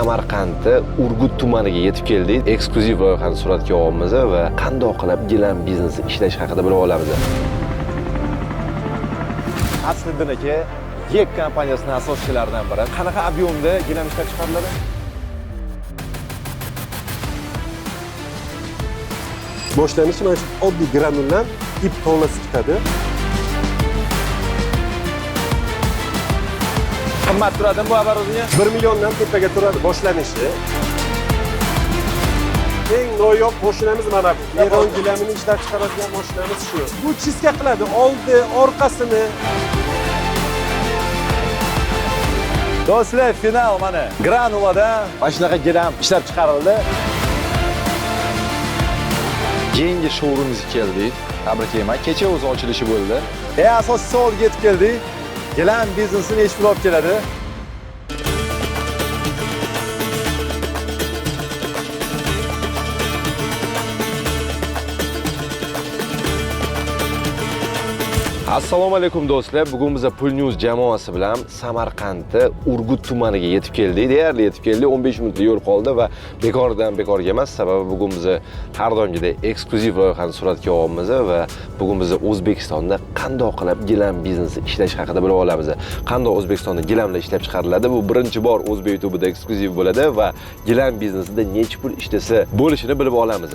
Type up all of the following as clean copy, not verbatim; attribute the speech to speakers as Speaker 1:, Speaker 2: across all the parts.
Speaker 1: Samarqandda Urgut tumaniga yetib keldik. Eksklyuziv loyihani suratga olyapmiz va qandoq qilib gilam biznesi ishlash haqida bilib olamiz. Asliddin aka YEK kompaniyasining asoschilaridan biri. Qanaqa объемda gilam ishlab chiqariladi?
Speaker 2: Boshlanishi mana shu oddiy granuldan ip tolasi chiqadi.
Speaker 1: Qimmat turadimi bu оборудование?
Speaker 2: 1 milliondan tepaga turadi boshlanishi. Eng noyob mashinamiz mana bu. Eron gilamini ishlab chiqaradigan mashinamiz shu. Bu чистка qiladi, oldi, orqasini.
Speaker 1: Do'stlar, final mana. Granulada mana shunaqa gilam ishlab chiqarildi. Yangi showroomimizga keldik. Tabriklayman. Kecha o'zi ochilishi bo'ldi. Eng asosiy savolga yetib keldik. Gilam biznesini nechi pul olib keladi? Assalomu alaykum do'stlar. Bugun biz Pul News jamoasi bilan Samarqandda Urgut tumaniga yetib keldik. Deyarli yetib keldik. 15 minutlik yo'l qoldi va bekordan bekorga emas. Sababi bugun biz har doimgidek eksklyuziv loyihani suratga olyapmiz va bugun biz O'zbekistonda qandoq qilib gilam biznesi ishlash haqida bilib olamiz. Qandoq O'zbekistonda gilamlar ishlab chiqariladi? Bu birinchi bor O'zbek YouTube'da eksklyuziv bo'ladi va gilam biznesida necha pul ishlasa bo'lishini bilib olamiz.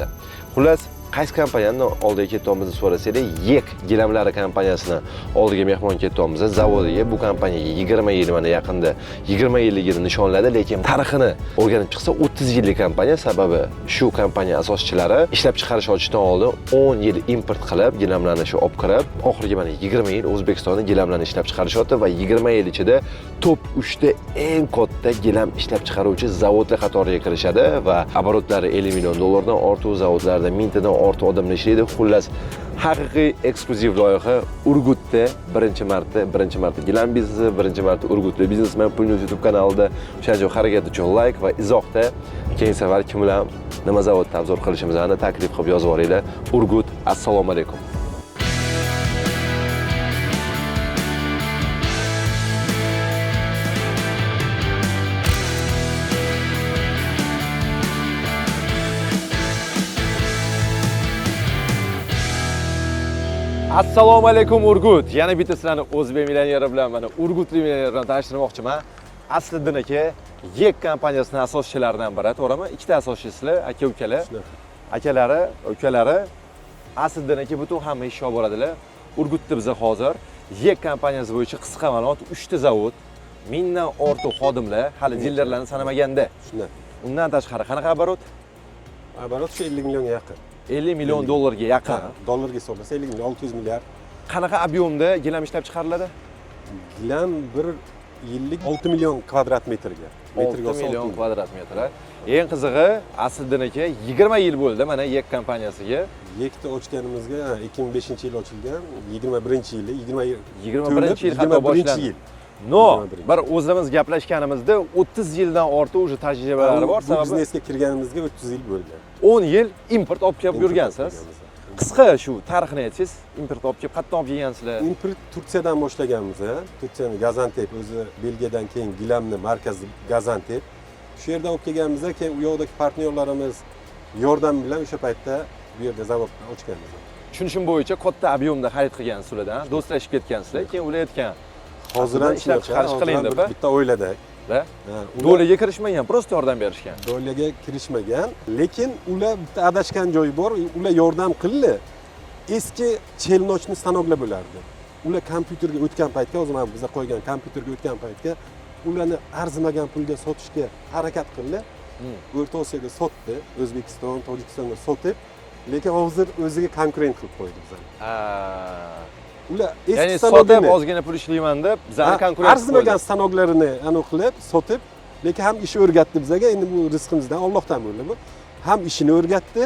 Speaker 1: Xullas, qaysi kompaniyani oldiga ketyapmiz deb so'rasanglar, YEK gilamlari kompaniyasini oldiga mehmon ketyapmiz. Zavodiga bu kompaniyaga 20 yil mana yaqinda 20 yilligini nishonladi, lekin tarixini o'rganib chiqsa 30 yillik kompaniya. Sababi shu kompaniya asoschilari ishlab chiqarish ochishdan oldin 10 yil import qilib, gilamlarni shu olib kirib, oxirgi mana 20 yil O'zbekistonda gilamlarni ishlab chiqarishyapti va 20 yil ichida top 3 ta eng katta gilam ishlab chiqaruvchi zavodlar qatoriga kirishadi va оборот lari 50 million dollardan ortiq, zavodlarda mingtadan ortiq odamlar ishlaydi. Xullas, haqiqiy eksklyuziv loyiha Urgutda birinchi marta gilam biznesi, birinchi marta Urgutli biznesmen Pul News YouTube kanalida. O'shaning uchun harakat uchun like va izohda keyingi safar kim bilan nima zavodda обзор qilishimizni taklif qilib yozib yuboringlar. Urgut, assalomu alaykum. Assalomu alaykum Urgut. Yana bitta sizlarni o'zbek millioneri bilan mana Urgutli millioner bilan tanishtirmoqchiman. Asliddin aka YEK kompaniyasining asoschilaridan biri, to'g'rimi? Ikkita asoschisizlar, aka ukalar. Akalari, ukalari Asliddin aka butun hamma ishni olib boradilar. Urgutda biza hozir YEK kompaniyasi bo'yicha qisqa ma'lumot: 3 ta zavod, mingdan ortiq xodimlar, hali dilerlarni sanamaganda.
Speaker 2: Shunday.
Speaker 1: Undan tashqari qanaqa оборот?
Speaker 2: Оборот shu 50 millionga yaqin.
Speaker 1: 50 million dollarga yaqin.
Speaker 2: Dollarga hisoblasa 50 million, 600 milliard.
Speaker 1: Qanaqa объемda gilam ishlab chiqariladi?
Speaker 2: Gilam bir yillik 6 million kvadrat metrga. Metrga
Speaker 1: 6
Speaker 2: olsa
Speaker 1: million
Speaker 2: 6
Speaker 1: kvadrat metr. Eng qizig'i Asliddin aka 20 yil bo'ldi mana YEK kompaniyasiga.
Speaker 2: YEKni ochganimizga 2005-yil ochilgan, 21-yili, 20 yil.
Speaker 1: 21-yil hatto
Speaker 2: 21
Speaker 1: boshlandi.
Speaker 2: yil.
Speaker 1: Но,
Speaker 2: 21.
Speaker 1: bir o'zimiz gaplashganimizda 30 yildan ortiq уже tajribalari bor.
Speaker 2: Bu
Speaker 1: Sababi
Speaker 2: biznesga kirganimizga 30 yil bo'lgan.
Speaker 1: 10 yil import olib kelib yurgansiz. Qisqa shu tarixini aytsangiz, import olib kelib qayerdan olib kelgansizlar?
Speaker 2: Import Turkiyadan boshlaganmiz, ha. Turkiyani Gaziantep o'zi Belgiyadan keyin gilamni markazi Gaziantep. Shu yerdan olib kelganmiz, keyin u yoqdagi partnyorlarimiz yordam bilan o'sha paytda bu yerda zavod ochganmiz.
Speaker 1: Tushunishim bo'yicha katta объемda xarid qilgansiz ulardan, do'stlashib ketgansizlar, keyin ular aytgan,
Speaker 2: Hozir ham
Speaker 1: ishlab
Speaker 2: shunaqa,
Speaker 1: chiqarish
Speaker 2: hozir
Speaker 1: qiling
Speaker 2: ham
Speaker 1: deb,
Speaker 2: bitta oilada.
Speaker 1: da?
Speaker 2: Ha, ular
Speaker 1: Доля ga kirishmagan, просто yordam berishgan.
Speaker 2: Доля ga kirishmagan, lekin ular bitta adashgan joyi bor, ular yordam qildi. Eski челночный stanoklar bo'lardi. Ular kompyuterga o'tgan paytga, hozir mana biza qo'ygan kompyuterga o'tgan paytga ularni arzimagan pulga sotishga harakat qildi. O'rta Osiyoga sotdi, O'zbekiston, Tojikistonga sotib, lekin hozir o'ziga konkurent qilib qo'ydi bizani. Ular eski
Speaker 1: Ya'ni sotib
Speaker 2: stanokini
Speaker 1: ozgina pul ishlayman deb bizani
Speaker 2: ha,
Speaker 1: konkurent qilib
Speaker 2: arzimagan
Speaker 1: qo'ydi.
Speaker 2: stanoklarini anavi qilib sotib, lekin ham ish o'rgatdi bizaga. Endi bu rizqimizdan Allohdan bo'ldi bu. Ham ishini o'rgatdi,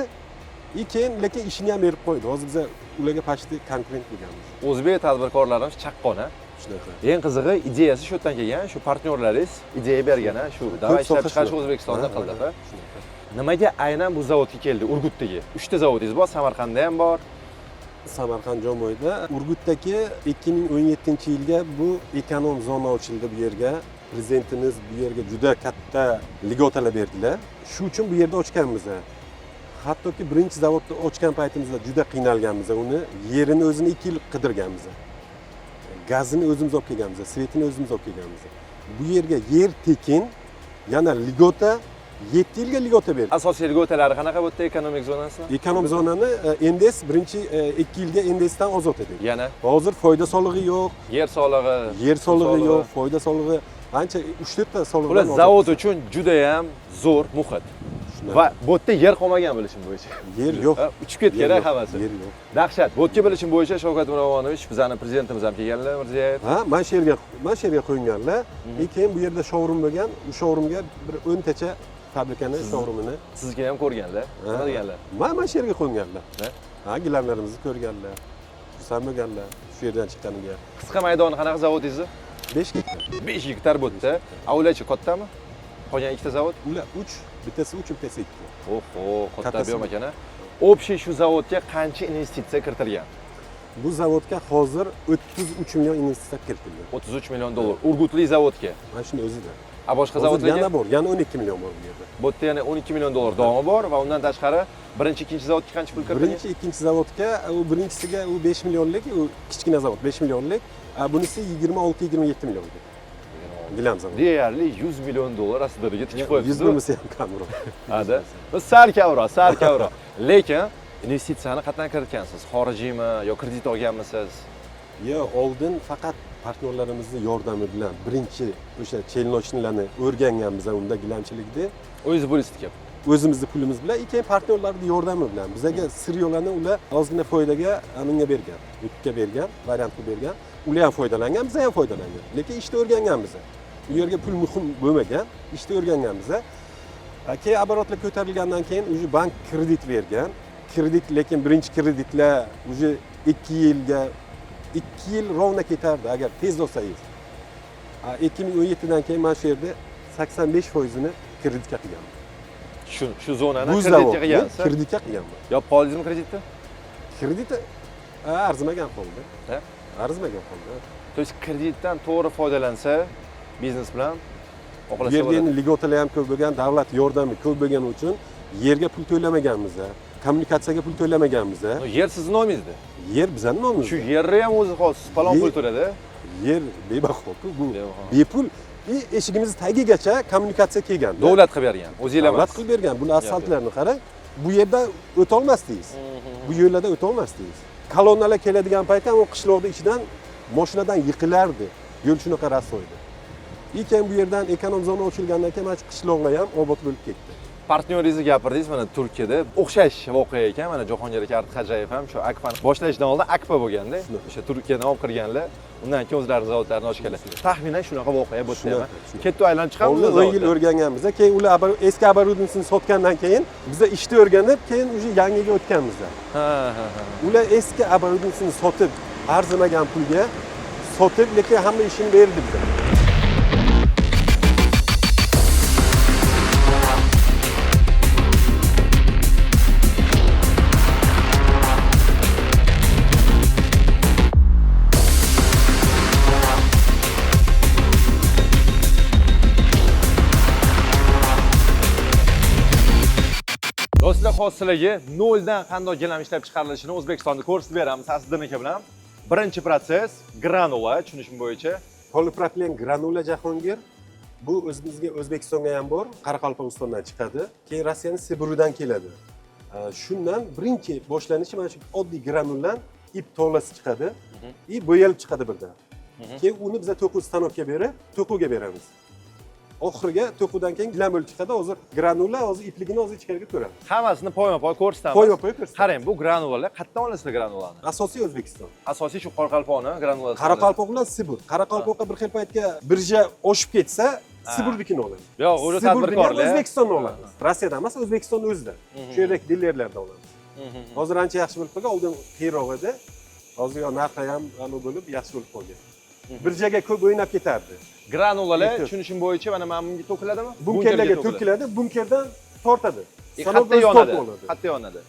Speaker 2: и keyin lekin ishini ham berib qo'ydi. Hozir biza ularga почти konkurent bo'lganmiz.
Speaker 1: O'zbek tadbirkorlarimiz chaqqon, a?
Speaker 2: Shunaqa.
Speaker 1: Eng qizig'i ideyasi shu yerdan kelgan, shu partnyorlaringiz ideya bergan, a, shu давай
Speaker 2: Ko'p
Speaker 1: ishlab
Speaker 2: soha
Speaker 1: chiqarish
Speaker 2: shunaqa.
Speaker 1: O'zbekistonda
Speaker 2: Ha,
Speaker 1: qildi,
Speaker 2: ha,
Speaker 1: a?
Speaker 2: shunaqa.
Speaker 1: Nimaga aynan bu zavodga keldi, Urgutdagi? 3 ta zavodingiz bor, Samarqandda ham bor.
Speaker 2: Samarqand Jomboyda, Urgutdagi 2017-yilga bu ekonom zona ochildi bu yerga. Prezidentimiz bu yerga juda katta льгота lar berdilar. Shu uchun bu yerda ochganmiz. Hattoki birinchi zavodni ochgan paytimizda juda qiynalganmiz. Uni yerini o'zini 2 yil qidirganmiz. Gazini o'zimiz olib kelganmiz, свет ini o'zimiz olib kelganmiz. Bu yerga yer tekin, yana льгота, 7 yilga льгота berdi.
Speaker 1: Asosiy льгота lari qanaqa bu yerda ekonomik zonasi?
Speaker 2: Ekonom zonani НДС birinchi 2 yilga НДС dan ozod edik.
Speaker 1: Yana
Speaker 2: Hozir foyda solig'i yo'q,
Speaker 1: yer solig'i,
Speaker 2: yer solig'i
Speaker 1: solig'i.
Speaker 2: yo'q, foyda solig'i ancha 3-4 ta soliqdan
Speaker 1: Xullas,
Speaker 2: ozod.
Speaker 1: Zavod uchun juda ham zo'r muhit.
Speaker 2: Shunaqa.
Speaker 1: Va bu yerda yer qolmagan bilishim bo'yicha.
Speaker 2: Yer yo'q.
Speaker 1: Ha, uchib ketgan
Speaker 2: Yer yo'q,
Speaker 1: hammasi.
Speaker 2: Yer yo'q.
Speaker 1: Dahshat. Bu yerga bilishim bo'yicha Shavkat Miromonovich, bizani prezidentimiz ham kelganlar, Mirziyoyev.
Speaker 2: Ha, mana shu yerga qo'yganlar. И keyin bu yerda showroom bo'lgan, u showroomga bir 10 tacha fabrikani showroomini.
Speaker 1: Sizniki ham ko'rganlar. Nima deganlar?
Speaker 2: Mana shu yerga qo'yganlar.
Speaker 1: Ha?
Speaker 2: Ha, gilamlarimizni ko'rganlar. Xursand bo'lganlar shu yerdan chiqqaniga.
Speaker 1: Qisqa maydoni qanaqa zavodingizni?
Speaker 2: 5 gektar.
Speaker 1: 5 gektar bu yerda. A ularchi kattami? Qolgan ikkita zavod?
Speaker 2: Ular 3, bittasi 3, bittasi 2.
Speaker 1: Oho, katta
Speaker 2: Kattasi.
Speaker 1: bu ekan a. Общий shu zavodga qancha investitsiya kiritilgan?
Speaker 2: Bu zavodga hozir 33 million investitsiya kiritilgan.
Speaker 1: 33 million dollar. Urgutli zavodga.
Speaker 2: Mana shuni o'zida.
Speaker 1: A boshqa
Speaker 2: Hozir
Speaker 1: zavodlarga?
Speaker 2: yana bor, yana 12 million bor bu yerda.
Speaker 1: Bu yerda yana 12 million dollar davomi bor va undan tashqari birinchi, ikkinchi zavodga qancha pul kiritilgan?
Speaker 2: Birinchi, ikkinchi zavodga, u birinchisiga u 5 millionlik, u kichkina zavod 5 millionlik, a bunisi 26-27 millionlik. Gilam zavod.
Speaker 1: Deyarli 100 million dollar aslida tikib
Speaker 2: 100
Speaker 1: qo'yibsiz.
Speaker 2: bo'lmasa ham kamroq.
Speaker 1: Hada. Sal kamroq, sal kamroq. Lekin investitsiyani qayerdan kiritgansiz? Xorijiymi yo kredit olganmisiz?
Speaker 2: Yo'q, oldin faqat partnyorlarimizni yordami bilan birinchi o'sha челночный larni o'rganganmiz unda gilamchilikni.
Speaker 1: O'zingiz pulingiz tikib.
Speaker 2: O'zimizni pulimiz bilan, keyin partnyorlarni yordami bilan bizaga сырьё larni ular ozgina foydaga unga bergan, yukka bergan, variant qilib bergan. Ular ham foydalangan, biz ham foydalangan. Lekin ishni o'rganganmiz. U yerga pul muhim bo'lmagan, ishni o'rganganmiz. Keyin оборот lar ko'tarilgandan keyin уже bank kredit bergan. Kredit, lekin birinchi kreditlar уже 2 yilga, 2 yil ровно ketardi agar tez olsangiz. 2017 dan keyin mana shu yerda 85 foizini kreditga qilganman.
Speaker 1: Shu zonani
Speaker 2: Bu
Speaker 1: kreditga
Speaker 2: zavodni
Speaker 1: qilgansiz.
Speaker 2: Kreditga qilganman.
Speaker 1: Yopib qoldingizmi kreditni?
Speaker 2: Kredit arzimagan qoldi.
Speaker 1: Ha?
Speaker 2: Arzimagan qoldi.
Speaker 1: То есть kreditdan to'g'ri foydalansa, biznes bilan
Speaker 2: Bu
Speaker 1: oqlasa
Speaker 2: yerda
Speaker 1: bo'ladi.
Speaker 2: endi льгота lar ham ko'p bo'lgan, davlat yordami ko'p bo'lgani uchun yerga pul to'lamaganmiz, kommunikatsiyaga pul to'lamaganmiz.
Speaker 1: No, yer sizni nomingizda.
Speaker 2: Yer bizani nomimizda.
Speaker 1: Shu yerni ham o'zi hozir falon pul to'ladi.
Speaker 2: Yer bebaho-ku, bu
Speaker 1: Bebaho.
Speaker 2: bepul. И eshigimiz tagigacha kommunikatsiya kelgan.
Speaker 1: Davlat qilib bergan. O'zinglar
Speaker 2: Davlat
Speaker 1: emas.
Speaker 2: qilib bergan. Buni asfaltlarini qarang. Bu yerdan o'tolmasdingiz. Bu yo'llarda o'tolmasdingiz. Kolonnalar keladigan paytda ham u qishloqni ichidan mashinadan yiqilardi. Yo'l shunaqa rasvo edi. И keyin bu yerdan ekonom zona ochilgandan keyin mana shu qishloqlar ham obod bo'lib ketdi.
Speaker 1: Partnyoringizni gapirdingiz, mana Turkiyada o'xshash voqea ekan. Mana Jahongir aka Artixo'jayev ham shu Akfani boshlashdan oldin Akfa bo'lganda, o'sha Turkiyadan olib kirganlar, undan keyin o'zlari zavodlarini ochganlar. Taxminan shunaqa voqea bu yerda ham.
Speaker 2: Shunaqa, shunaqa.
Speaker 1: Ketdi aylanib chiqamiz
Speaker 2: Oldin 10 yil
Speaker 1: zavodda.
Speaker 2: o'rganganmiz. Keyin ular eski оборудование sini sotgandan keyin biza ishni o'rganib, keyin уже yangiga o'tganmiz.
Speaker 1: Ha, ha, ha.
Speaker 2: Ular eski оборудование sini sotib, arzimagan pulga sotib, lekin hamma ishini berdi bizga.
Speaker 1: Do'stlar, hozir sizlarga noldan qanday gilam ishlab chiqarilishini O'zbekistonda ko'rsatib beramiz Asliddin aka bilan. Birinchi protsess granula, tushunishim bo'yicha.
Speaker 2: Polipropilen granula, Jahongir. Bu o'zimizga, O'zbekistonga ham bor, Qoraqalpog'istondan chiqadi. Keyin Rossiyani Sibiridan keladi. Shundan birinchi boshlanishi mana shu oddiy granuladan ip tolasi chiqadi и bo'yalib chiqadi birdan. Keyin uni biza to'quv stanokka berib, to'quvga beramiz. Oxiriga to'quvdan keyin gilam bo'lib chiqadi. Hozir granula, hozir ipligini hozir ichkariga ko'ramiz.
Speaker 1: Hammasini poyma-poy ko'rsatamiz.
Speaker 2: Poyma-poy ko'rsatamiz.
Speaker 1: Qarang, bu granulalar qayerdan olasizlar granulani?
Speaker 2: Asosiy O'zbekiston.
Speaker 1: Asosiy shu Qoraqalpoqni granulasi.
Speaker 2: Qoraqalpoq bilan Sibir. Qoraqalpoqqa bir xil paytga birja oshib ketsa, Sibirnikini olamiz.
Speaker 1: Yo'q, o'sha
Speaker 2: Sibirnikini ham
Speaker 1: tadbirkorlar.
Speaker 2: O'zbekistondan olamiz. Rossiyadan emas, O'zbekistonni o'zidan. Shu yerdagi dilerlardan olamiz. Hozir ancha yaxshi bo'lib qolgan, oldin qiyinroq edi. Hozir yo narxi ham anavi bo'lib, yaxshi bo'lib qolgan. Birjaga ko'p o'ynab ketardi.
Speaker 1: Granulalar
Speaker 2: Yetti.
Speaker 1: tushunishim bo'yicha mana bunga to'kiladimi?
Speaker 2: Bunkerlarga to'kiladi, bunkerdan tortadi.
Speaker 1: E,
Speaker 2: Stanok
Speaker 1: qayerda
Speaker 2: o'zi
Speaker 1: yonadi?
Speaker 2: tortib oladi.
Speaker 1: Qayerda yonadi?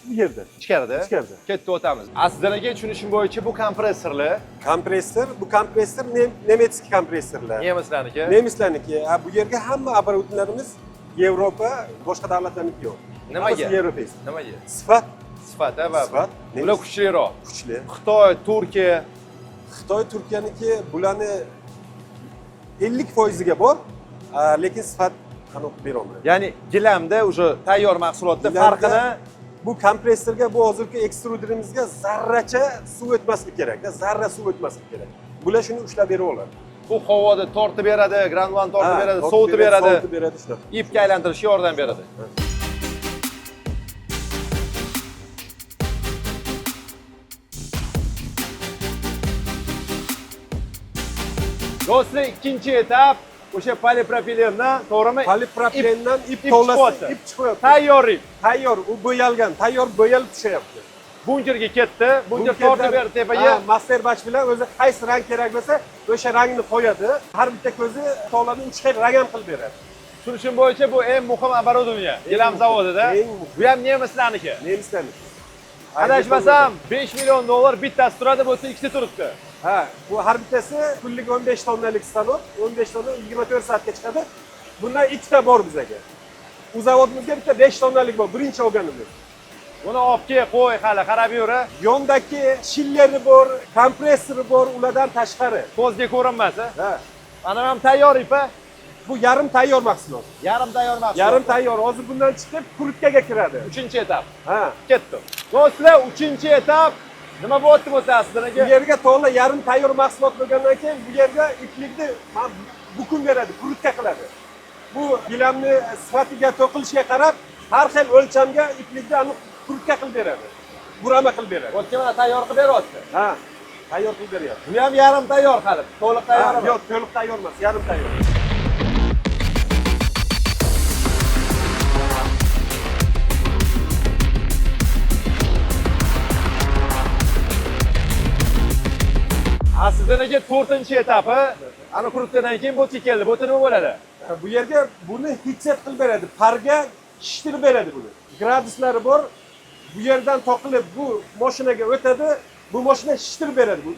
Speaker 2: Bu yerda.
Speaker 1: Ichkarida.
Speaker 2: Ichkarida.
Speaker 1: Ketdi, o'tamiz. Aslida aka, tushunishim bo'yicha bu kompressorlar.
Speaker 2: Kompressor, bu kompressor немецкий kompressorlar.
Speaker 1: Nemislarniki.
Speaker 2: Nemislarniki. Ha, bu yerga hamma оборудование larimiz Yevropa, boshqa davlatlarniki yo'q.
Speaker 1: Nimaga?
Speaker 2: Hammasi европейский.
Speaker 1: Nimaga?
Speaker 2: Sifat.
Speaker 1: Sifat, ha, va
Speaker 2: Sifat.
Speaker 1: Ular kuchliroq.
Speaker 2: Kuchli.
Speaker 1: Xitoy, Turkiya.
Speaker 2: Xitoy, Turkiyaniki bularni 50 foiziga bor, lekin sifat qanaqa berolmaydi.
Speaker 1: Ya'ni gilamda уже tayyor mahsulotda
Speaker 2: Gilamda
Speaker 1: farqini
Speaker 2: bu kompressorga, bu hozirgi ekstruderimizga zarracha suv o'tmaslik kerak, zarra suv o'tmaslik kerak. Bular shuni ushlab bera oladi.
Speaker 1: Bu havoda tortib beradi, granulani tortib
Speaker 2: Ha,
Speaker 1: beradi,
Speaker 2: tortib
Speaker 1: sovutib beradi,
Speaker 2: sovutib beradi shunaqa.
Speaker 1: Ipga aylantirishga yordam beradi.
Speaker 2: Ha.
Speaker 1: Do'stlar, ikkinchi etap o'sha polipropilendan, to'g'rimi?
Speaker 2: Polipropilendan ip
Speaker 1: ip
Speaker 2: tovlasi,
Speaker 1: chiqyapti.
Speaker 2: Ip chiqyapti.
Speaker 1: Tayyor ip.
Speaker 2: Tayyor, u bo'yalgan, tayyor bo'yalib tushyapti.
Speaker 1: Bunkerga ketdi. Bunker tortib berdi tepaga.
Speaker 2: Ha, masterbatch bilan o'zi qaysi rang kerak bo'lsa, o'sha rangni qo'yadi. Har bitta ko'zi tolani uch xil rang ham qilib beradi.
Speaker 1: Tushunishim bo'yicha bu eng muhim оборудование gilam
Speaker 2: Muhim,
Speaker 1: zavodida.
Speaker 2: Eng muhim.
Speaker 1: Bu ham nemislarniki.
Speaker 2: Nemislarniki.
Speaker 1: Adashmasam 5 million dollar bittasi turadi, bu yerda ikkita turibdi.
Speaker 2: Ha, bu har bittasi kunlik 15 tonnalik stanok, 15 tonna 24 soatga chiqadi. Bundan ikkita bor bizaga. U zavodimizga bitta 5 tonnalik bor, birinchi olganimiz.
Speaker 1: Buni olib kel, qo'y, hali qarab yur. A.
Speaker 2: Yondagi chilleri bor, kompressori bor, ulardan tashqari.
Speaker 1: Ko'zga ko'rinmas. A.
Speaker 2: Ha,
Speaker 1: Mana ham tayyor ip. A.
Speaker 2: Bu yarim tayyor mahsulot.
Speaker 1: Yarim tayyor mahsulot.
Speaker 2: Yarim tayyor. Hozir bundan chiqib крутка ga kiradi.
Speaker 1: Uchinchi etap.
Speaker 2: Ha.
Speaker 1: Ketdi. Do'stlar, uchinchi etap nima bo'lyapti bo'lsa aslida
Speaker 2: Bu
Speaker 1: aka?
Speaker 2: yerga to'la yarim tayyor mahsulot bo'lgandan keyin bu yerga iplikni mana bukun beradi, крутка qiladi. Bu gilamni sifatiga, to'qilishiga qarab har xil o'lchamga iplikni aniq крутка qilib beradi. Burama qilib beradi.
Speaker 1: O'tga mana tayyor qilib beryapti.
Speaker 2: Ha, tayyor qilib beryapti.
Speaker 1: Bu ham yarim tayyor hali. To'liq tayyor
Speaker 2: Ha,
Speaker 1: emas.
Speaker 2: yo'q, to'liq tayyor emas, yarim tayyor.
Speaker 1: Aslida aka, to'rtinchi etapi ana крутка dan keyin bu yerga keldi. Bu yerda nima bo'ladi?
Speaker 2: Ha, bu yerga buni heat set qilib beradi. Parga shishtirib beradi buni. Graduslari bor. Bu yerdan toqilib bu mashinaga o'tadi. Bu mashina shishtirib beradi. Bu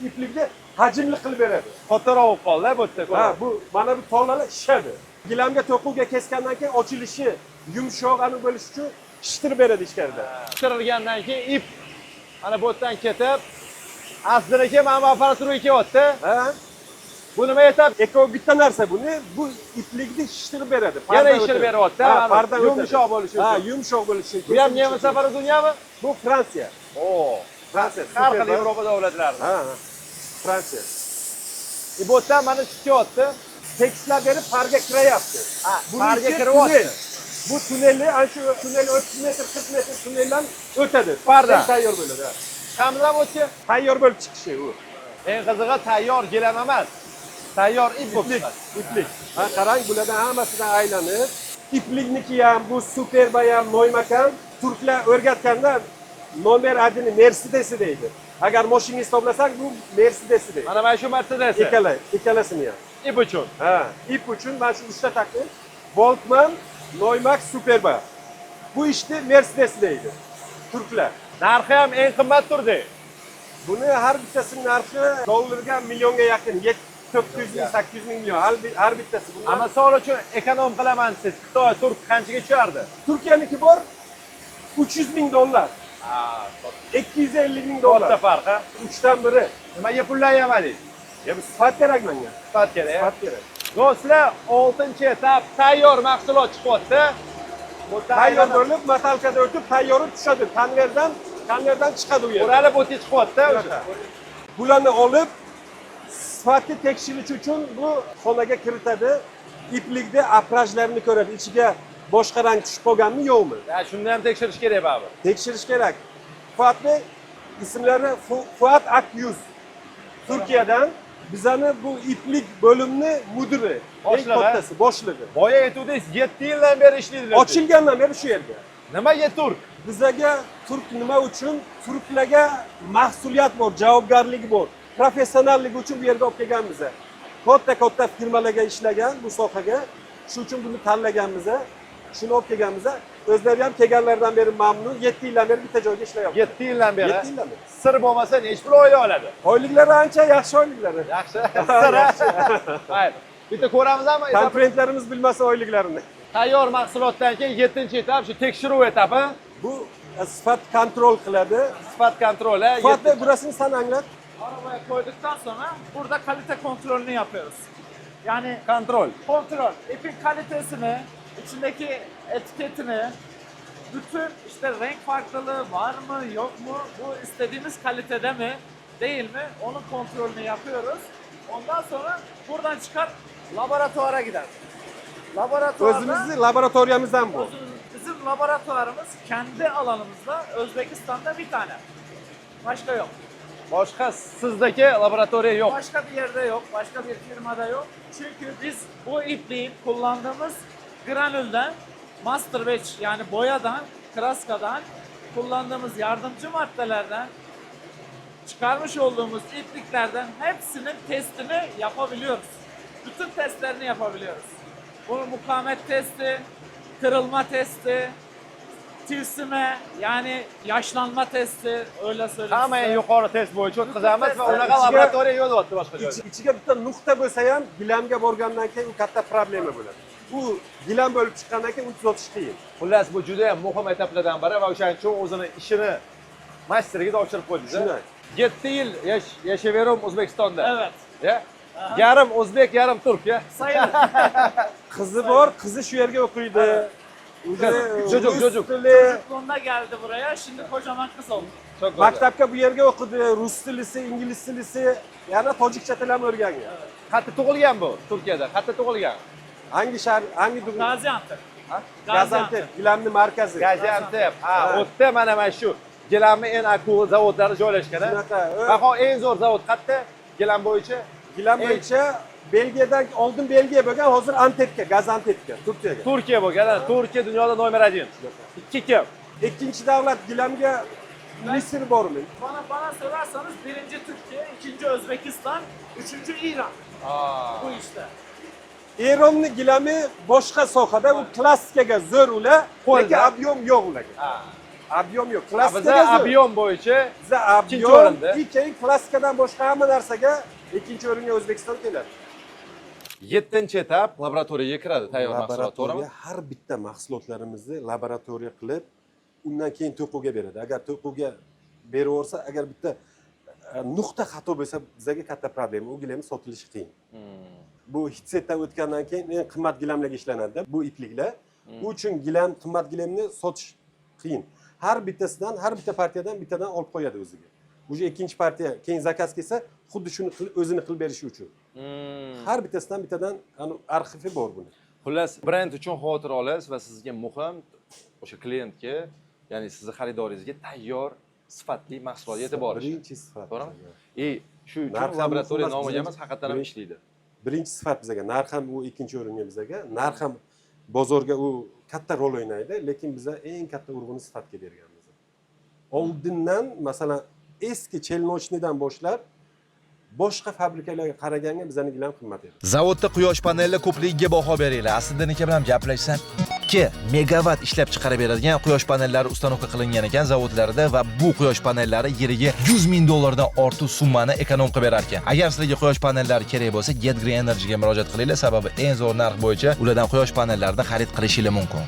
Speaker 2: iplikni hajmli qilib beradi.
Speaker 1: Kattaroq bo'lib qoldi bu yerda.
Speaker 2: Ha, bu mana bu tolalar shishadi. Gilamga to'quvga kesgandan keyin ochilishi, yumshoq aniq bo'lishi uchun shishtirib beradi ichkarida.
Speaker 1: Pishtirilgandan keyin ip mana bu yerdan ketib, aslida aka, mana bu apparaturaga kelyapti.
Speaker 2: Ha?
Speaker 1: Bu nima etap?
Speaker 2: Eko bitta narsa buni, bu iplikni shishtirib beradi.
Speaker 1: Yana
Speaker 2: Pardan
Speaker 1: shishtirib
Speaker 2: o'tadi.
Speaker 1: beryapti,
Speaker 2: Ha,
Speaker 1: mana
Speaker 2: pardan o'tadi.
Speaker 1: yumshoq bo'lishi
Speaker 2: Ha,
Speaker 1: uchun.
Speaker 2: yumshoq bo'lishi uchun.
Speaker 1: Bu ham nemis оборудование mi?
Speaker 2: Bu Fransiya.
Speaker 1: Oo.
Speaker 2: Fransiya.
Speaker 1: Har xil
Speaker 2: super.
Speaker 1: Yevropa davlatlarida.
Speaker 2: Ha, ha. Fransiya.
Speaker 1: Bu yerdan mana chiqyapti.
Speaker 2: Tekislab berib parga kirayapti.
Speaker 1: Ha,
Speaker 2: Buni
Speaker 1: parga
Speaker 2: ichi
Speaker 1: kiryapti.
Speaker 2: tunel. Bu tunelni, ana shu tunel 30 metr, 40 metr tuneldan o'tadi.
Speaker 1: Pardan.
Speaker 2: Tayyor bo'ladi. Ha.
Speaker 1: Chiqamizmi o'tga?
Speaker 2: Tayyor bo'lib chiqishi u.
Speaker 1: Eng qizig'i tayyor gilam emas. Tayyor ip bo'lib
Speaker 2: Iplik,
Speaker 1: chiqadi.
Speaker 2: Iplik. Ha, qarang, bulardan hammasidan aylanib, iplikniki ham, bu Superba ham, Neumag ham turklar o'rgatganda номер один Mercedesi deydi. Agar mashinangizni hisoblasak, bu Mercedesi deydi.
Speaker 1: Mana shu Mercedes.
Speaker 2: Ikkalasini ham.
Speaker 1: Ip uchun.
Speaker 2: Ha, ip uchun mana shu uchta taqdim. Volkmann, Neumag, Superba. Bu ishni Mercedes deydi turklar.
Speaker 1: Narxi ham eng qimmat turdi.
Speaker 2: Buni har bittasinin narxi dollarga millionga yaqin. 900 ming, 800 ming million har bittasi. Bundan
Speaker 1: Misol uchun эконом qilaman siz. Xitoy, turk qanchaga tushardi?
Speaker 2: Turkiyaniki bor 300 ming dollar. 250 ming
Speaker 1: Katta
Speaker 2: dollar.
Speaker 1: farq, ha?
Speaker 2: Uchdan biri.
Speaker 1: Nimaga pullayamadik?
Speaker 2: Ya bu sifat kerak menga.
Speaker 1: Sifat kerak.
Speaker 2: Sifat kerak.
Speaker 1: Do'stlar, 6-etap tayyor mahsulot chiqyapti. Bu yerdan
Speaker 2: Tayyor
Speaker 1: aylanib-
Speaker 2: bo'lib, моталка da o'tib, tayyorib tushadi. Konveyerdan chiqadi u yerdan.
Speaker 1: O'ralib o'tga chiqyapti o'sha.
Speaker 2: Bularni olib sifatni tekshirish uchun bu xonaga kiritadi. Iplikda окрас larini ko'radi. Ichiga boshqa rang tushib qolganmi, yo'qmi?
Speaker 1: Ya shuni ham tekshirish kerak baribir.
Speaker 2: Tekshirish kerak. Fuatni ismlari Fuat Akyüz. Turkiyadan bizani bu iplik bo'limni mudiri, eng
Speaker 1: Boshlig'i.
Speaker 2: kattasi, boshlig'i.
Speaker 1: Boya aytuvdingiz 7 yildan beri ishlaydilar.
Speaker 2: Ochilgandan beri shu yerda.
Speaker 1: Nimaga turk?
Speaker 2: Bizaga turk nima uchun? Turklarga mas'uliyat bor, javobgarlik bor. Professionalligi uchun bu yerga olib kelganmiz. Katta katta firmalarga ishlagan bu sohaga. Shu uchun buni tanlaganmiz. Shuni olib kelganmiz. O'zlari ham kelganlaridan beri mamnun. 7 yildan beri bitta joyga ishlayapti.
Speaker 1: 7 yildan beri.
Speaker 2: 7 yildan beri.
Speaker 1: Sir bo'lmasa nechi pul oylik oladi?
Speaker 2: Oyliklari ancha yaxshi, oyliklari.
Speaker 1: Yaxshi. Sir. Mayli. Bitta ko'ramiz hamma etap.
Speaker 2: Konkurentlarimiz bilmasa oyliklarini.
Speaker 1: Tayyor mahsulotdan keyin 7-etap shu tekshiruv etapi.
Speaker 2: Bu sifat kontrol qiladi.
Speaker 1: Sifat kontroli.
Speaker 2: Fuat Bey, burasını sen anlat.
Speaker 3: Arabaya koyduktan sonra burada kalite kontrolünü yapıyoruz. Yani
Speaker 1: Kontrol.
Speaker 3: kontrol, ipin kalitesini, içindeki etiketini, bütün işte renk farklılığı var mı yok mu, bu istediğimiz kalitede mi değil mi onun kontrolünü yapıyoruz. Ondan sonra buradan çıkar laboratuvara gider. Laboratuvarda
Speaker 2: O'zimizni laboratoriyamizdan bu.
Speaker 3: Bizim laboratuvarımız kendi alanımızda Özbekistan'da bir tane. Başka yok.
Speaker 1: Boshqa sizdagi laboratoriya yo'q.
Speaker 3: Başka bir yerde yok, başka bir firmada yok. Çünkü biz bu ipliğin kullandığımız granülden, master batch yani boyadan, kraskadan, kullandığımız yardımcı maddelerden, çıkarmış olduğumuz ipliklerden hepsinin testini yapabiliyoruz. Bütün testlerini yapabiliyoruz. Bunun mukavemet testi, kırılma testi, tilsime yani yaşlanma testi, öyle söyleyeyim
Speaker 1: Hamma
Speaker 3: size.
Speaker 1: eng yuqori test bo'yicha o'tkazamiz va
Speaker 3: Testlar
Speaker 1: unaqa
Speaker 2: ichiga-
Speaker 1: laboratoriya yo'q deyapti boshqa joyda.
Speaker 2: Ichiga bitta nuqta bo'lsa ham gilamga borgandan keyin u katta problema bo'ladi. U gilam bo'lib chiqqandan keyin uni tuzatish qiyin.
Speaker 1: Xullas, bu juda ham muhim etaplardan biri va o'shaning uchun o'zini ishini masterga topshirib qo'ydingiz.
Speaker 2: Shunday.
Speaker 1: 7 yil yashayverim O'zbekistonda.
Speaker 3: Evet.
Speaker 1: Ya? Yarim o'zbek, yarim turk ya.
Speaker 3: Sayılır.
Speaker 2: Qizi bor, qizi shu yerga o'qiydi.
Speaker 1: Qiz, jo'juk,
Speaker 2: Rus
Speaker 1: jo'juk.
Speaker 2: tili,
Speaker 3: Çocukluğunda geldi buraya. Şimdi kocaman kız oldu.
Speaker 1: Çok go'zal.
Speaker 2: maktabga bu yerga o'qidi, rus tilisi, ingliz tilisi, yana tojikcha til ham o'rgangan.
Speaker 1: Qayerda tug'ilgan bu? Turkiyada. Qayerda tug'ilgan?
Speaker 2: Hangi shahar, hangi
Speaker 3: Gaziantep.
Speaker 1: Ha?
Speaker 2: Gaziantep, gilamni markazi.
Speaker 1: Gaziantep. Ha,
Speaker 2: Ha.
Speaker 1: u yerda mana shu gilamni eng akul zavodlari joylashgan. a?
Speaker 2: Shunaqa.
Speaker 1: Baho eng zo'r zavod qayerda? Gilam bo'yicha
Speaker 2: Gilam bo'yicha Belgiyadan oldin Belgiya bo'lgan, hozir Antepga, Gaziantepga, Turkiyaga.
Speaker 1: Turkiya bo'lgan. Ha, Turkiya dunyoda nomer 1. Ikki kim?
Speaker 2: Ikkinchi davlat gilamga Misr bormi?
Speaker 3: Bana sorarsanız birinci Türkiye, ikinci Özbekistan, üçüncü İran bu işte.
Speaker 2: Eronni gilami boshqa sohada, u klassikaga zo'r ular,
Speaker 1: Qo'lda.
Speaker 2: lekin объем yo'q ularga.
Speaker 1: Ha.
Speaker 2: Объем yo'q.
Speaker 1: Biza
Speaker 2: Klassikaga zo'r.
Speaker 1: объем bo'yicha
Speaker 2: Biza
Speaker 1: ikkinchi
Speaker 2: объем,
Speaker 1: o'rinda.
Speaker 2: keyin klassikadan boshqa hamma narsaga ikkinchi o'ringa O'zbekiston keladi.
Speaker 1: 7 etap laboratoriyaga kiradi tayyor mahsulot, to'g'rimi?
Speaker 2: Laboratoriya har bitta mahsulotlarimizni laboratoriya qilib, undan keyin to'quvga beradi. Agar to'quvga beraversa, agar bitta nuqta xato bo'lsa, bizga katta problema. U gilamni sotilishi qiyin. Bu hitsetdan o'tgandan keyin eng qimmat gilamlarga ishlanadi bu ipliklar. U uchun gilam, qimmat gilamni sotish qiyin. Har bittasidan, har bitta partiyadan bittadan olib qo'yadi o'ziga. Уже ikkinchi partiya keyin zakaz kelsa, xuddi shuni o'zini qilib berishi uchun. Har bittasidan bittadan arxivi bor buni.
Speaker 1: Xullas, brend uchun xavotir olasiz va sizga muhim o'sha klientga, ya'ni sizni xaridoringizga tayyor sifatli mahsulot yetib borishi.
Speaker 2: Birinchi sifat.
Speaker 1: To'g'rimi? И shu uchun
Speaker 2: Narx ham
Speaker 1: laboratoriya
Speaker 2: muhim emas,
Speaker 1: nomiga emas, haqiqatan ham ishlaydi.
Speaker 2: Birinchi sifat bizaga, narx ham u ikkinchi o'ringa bizaga, narx ham bozorga u katta rol o'ynaydi, lekin biza eng katta urg'uni sifatga berganmiz. Oldindan, masalan, eski челночный dan boshlab boshqa fabrikalarga qaraganga bizani gilam qimmat edi.
Speaker 4: Zavodda quyosh panellar ko'pligiga baho beringlar. Aslida aka bilan gaplashsam 2 megavatt ishlab chiqarib beradigan quyosh panellari ustanovka qilingan ekan zavodlarda va bu quyosh panellari yiliga 100 ming dollardan ortiq summani ekonom qilib berar ekan. Agar sizlarga quyosh panellari kerak bo'lsa, Get Green Energy ga murojaat qilinglar, sababi eng zo'r narx bo'yicha ulardan quyosh panellarini xarid qilishingiz mumkin.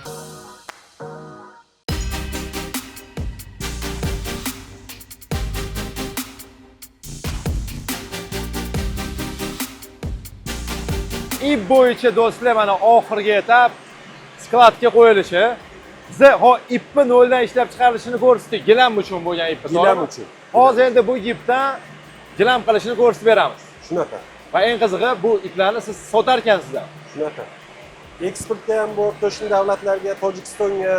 Speaker 1: Ip bo'yicha do'stlar, mana oxirgi etap skladga qo'yilishi. Biza ho ipni noldan ishlab chiqarilishini ko'rsatdik. Gilam uchun bo'lgan ipni,
Speaker 2: Gilam
Speaker 1: to'g'rimi?
Speaker 2: uchun.
Speaker 1: Hozir endi bu ipdan gilam qilishini ko'rsatib beramiz.
Speaker 2: Shunaqa.
Speaker 1: Va eng qizig'i bu iplarni siz sotar ekansizlar.
Speaker 2: Shunaqa. Eksportga ham bor, qo'shni davlatlarga, Tojikistonga,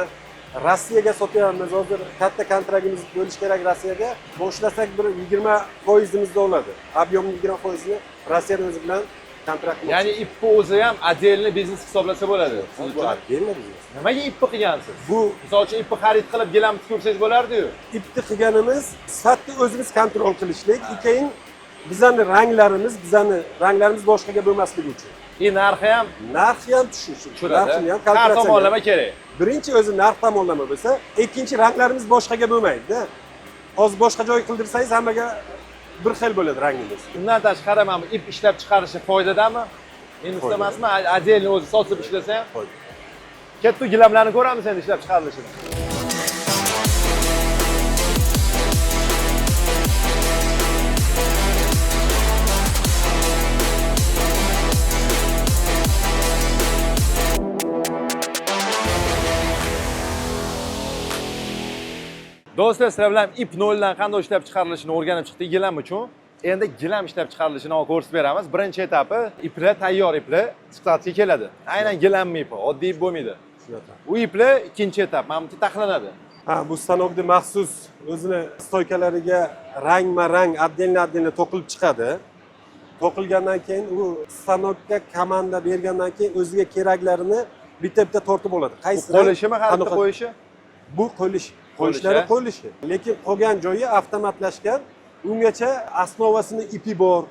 Speaker 2: Rossiyaga sotyapmiz. Hozir katta kontraktimiz bo'lishi kerak Rossiyaga. Boshlasak bir 20%imizni oladi. Объем ni 20%ini Rossiyani o'zi bilan kontrakt qilmoqchi.
Speaker 1: Ya'ni ipni o'zi ham отдельный biznes hisoblasa bo'ladi. Siz
Speaker 2: Bu
Speaker 1: uchun.
Speaker 2: отдельно biznes.
Speaker 1: Nimaga ipni qilgansiz?
Speaker 2: Bu
Speaker 1: Misol uchun ipni xarid qilib gilam tikib bo'lardi-yu.
Speaker 2: ipni qilganimiz sifatni o'zimiz kontrol qilishlik, keyin bizani ranglarimiz boshqaga bo'lmasligi uchun.
Speaker 4: И narxi ham
Speaker 2: Narxi ham tushishi.
Speaker 4: tushiradi.
Speaker 2: Narxini ham
Speaker 4: Har
Speaker 2: kalkulyatsiya.
Speaker 4: tomonlama kerak.
Speaker 2: Birinchi o'zi narx tomonlama bo'lsa, ikkinchi ranglarimiz boshqaga bo'lmaydi-da. Hozir boshqa joy qildirsangiz hammaga bir xil bo'ladi rangimiz.
Speaker 4: Undan tashqari mana bu ip ishlab chiqarishi foydadami? Minusda
Speaker 2: Foydada.
Speaker 4: emasmi? Отдельно o'zi sotib ishlasa ham.
Speaker 2: Foyda.
Speaker 4: Katta gilamlarni ko'ramiz endi ishlab chiqarilishini. Do'stlar, sizlar bilan ip noldan qanday ishlab chiqarilishini o'rganib chiqdik gilam uchun. Endi gilam ishlab chiqarilishini ko'rsatib beramiz. Birinchi etapi iplar tayyor iplar skladga keladi. Aynan gilamni ipi, oddiy ip bo'lmaydi.
Speaker 2: Shunaqa.
Speaker 4: U iplar ikkinchi etap, mana bu taxlanadi.
Speaker 2: Ha, bu stanokni maxsus o'zini стойка lariga rangma-rang отдельно-отдельно to'qilib chiqadi. To'qilgandan keyin u stanokka komanda bergandan keyin o'ziga keraklarini bitta-bitta tortib oladi. Qaysi
Speaker 4: Bu qo'lishimi, har bitta
Speaker 2: qanaqa-
Speaker 4: qo'yishi?
Speaker 2: Bu qo'lish, qo'yishlari
Speaker 4: a?
Speaker 2: qo'lishi. Lekin qolgan joyi avtomatlashgan. Ungacha основа sini ipi bor.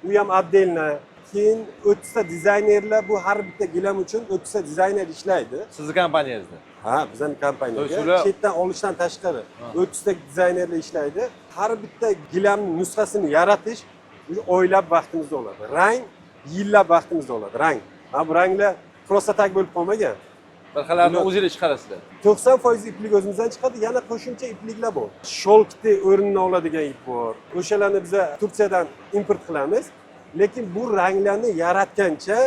Speaker 2: U ham отдельно. Keyin 30 ta dizaynerlar bu har bitta gilam uchun 30 ta dizayner ishlaydi.
Speaker 4: Sizni kompaniyangizda.
Speaker 2: Ha, bizning kompaniyaga
Speaker 4: То есть ular-
Speaker 2: chetdan olishdan tashqari 30 ta dizaynerlar ishlaydi. Har bitta gilamning nusxasini yaratish oylab vaqtimizni oladi. Rang yillab vaqtimizni oladi. Rang. Ha, bu ranglar просто так bo'lib qolmagan.
Speaker 4: Bir xillarni
Speaker 2: Ular-
Speaker 4: o'zingiz chiqarasizlar.
Speaker 2: 90% iplik o'zimizdan chiqadi, yana qo'shimcha ipliklar bor. Шёлк ni o'rnini oladigan ip bor. O'shalarni biza Turkiyadan import qilamiz. Lekin bu ranglarni yaratgancha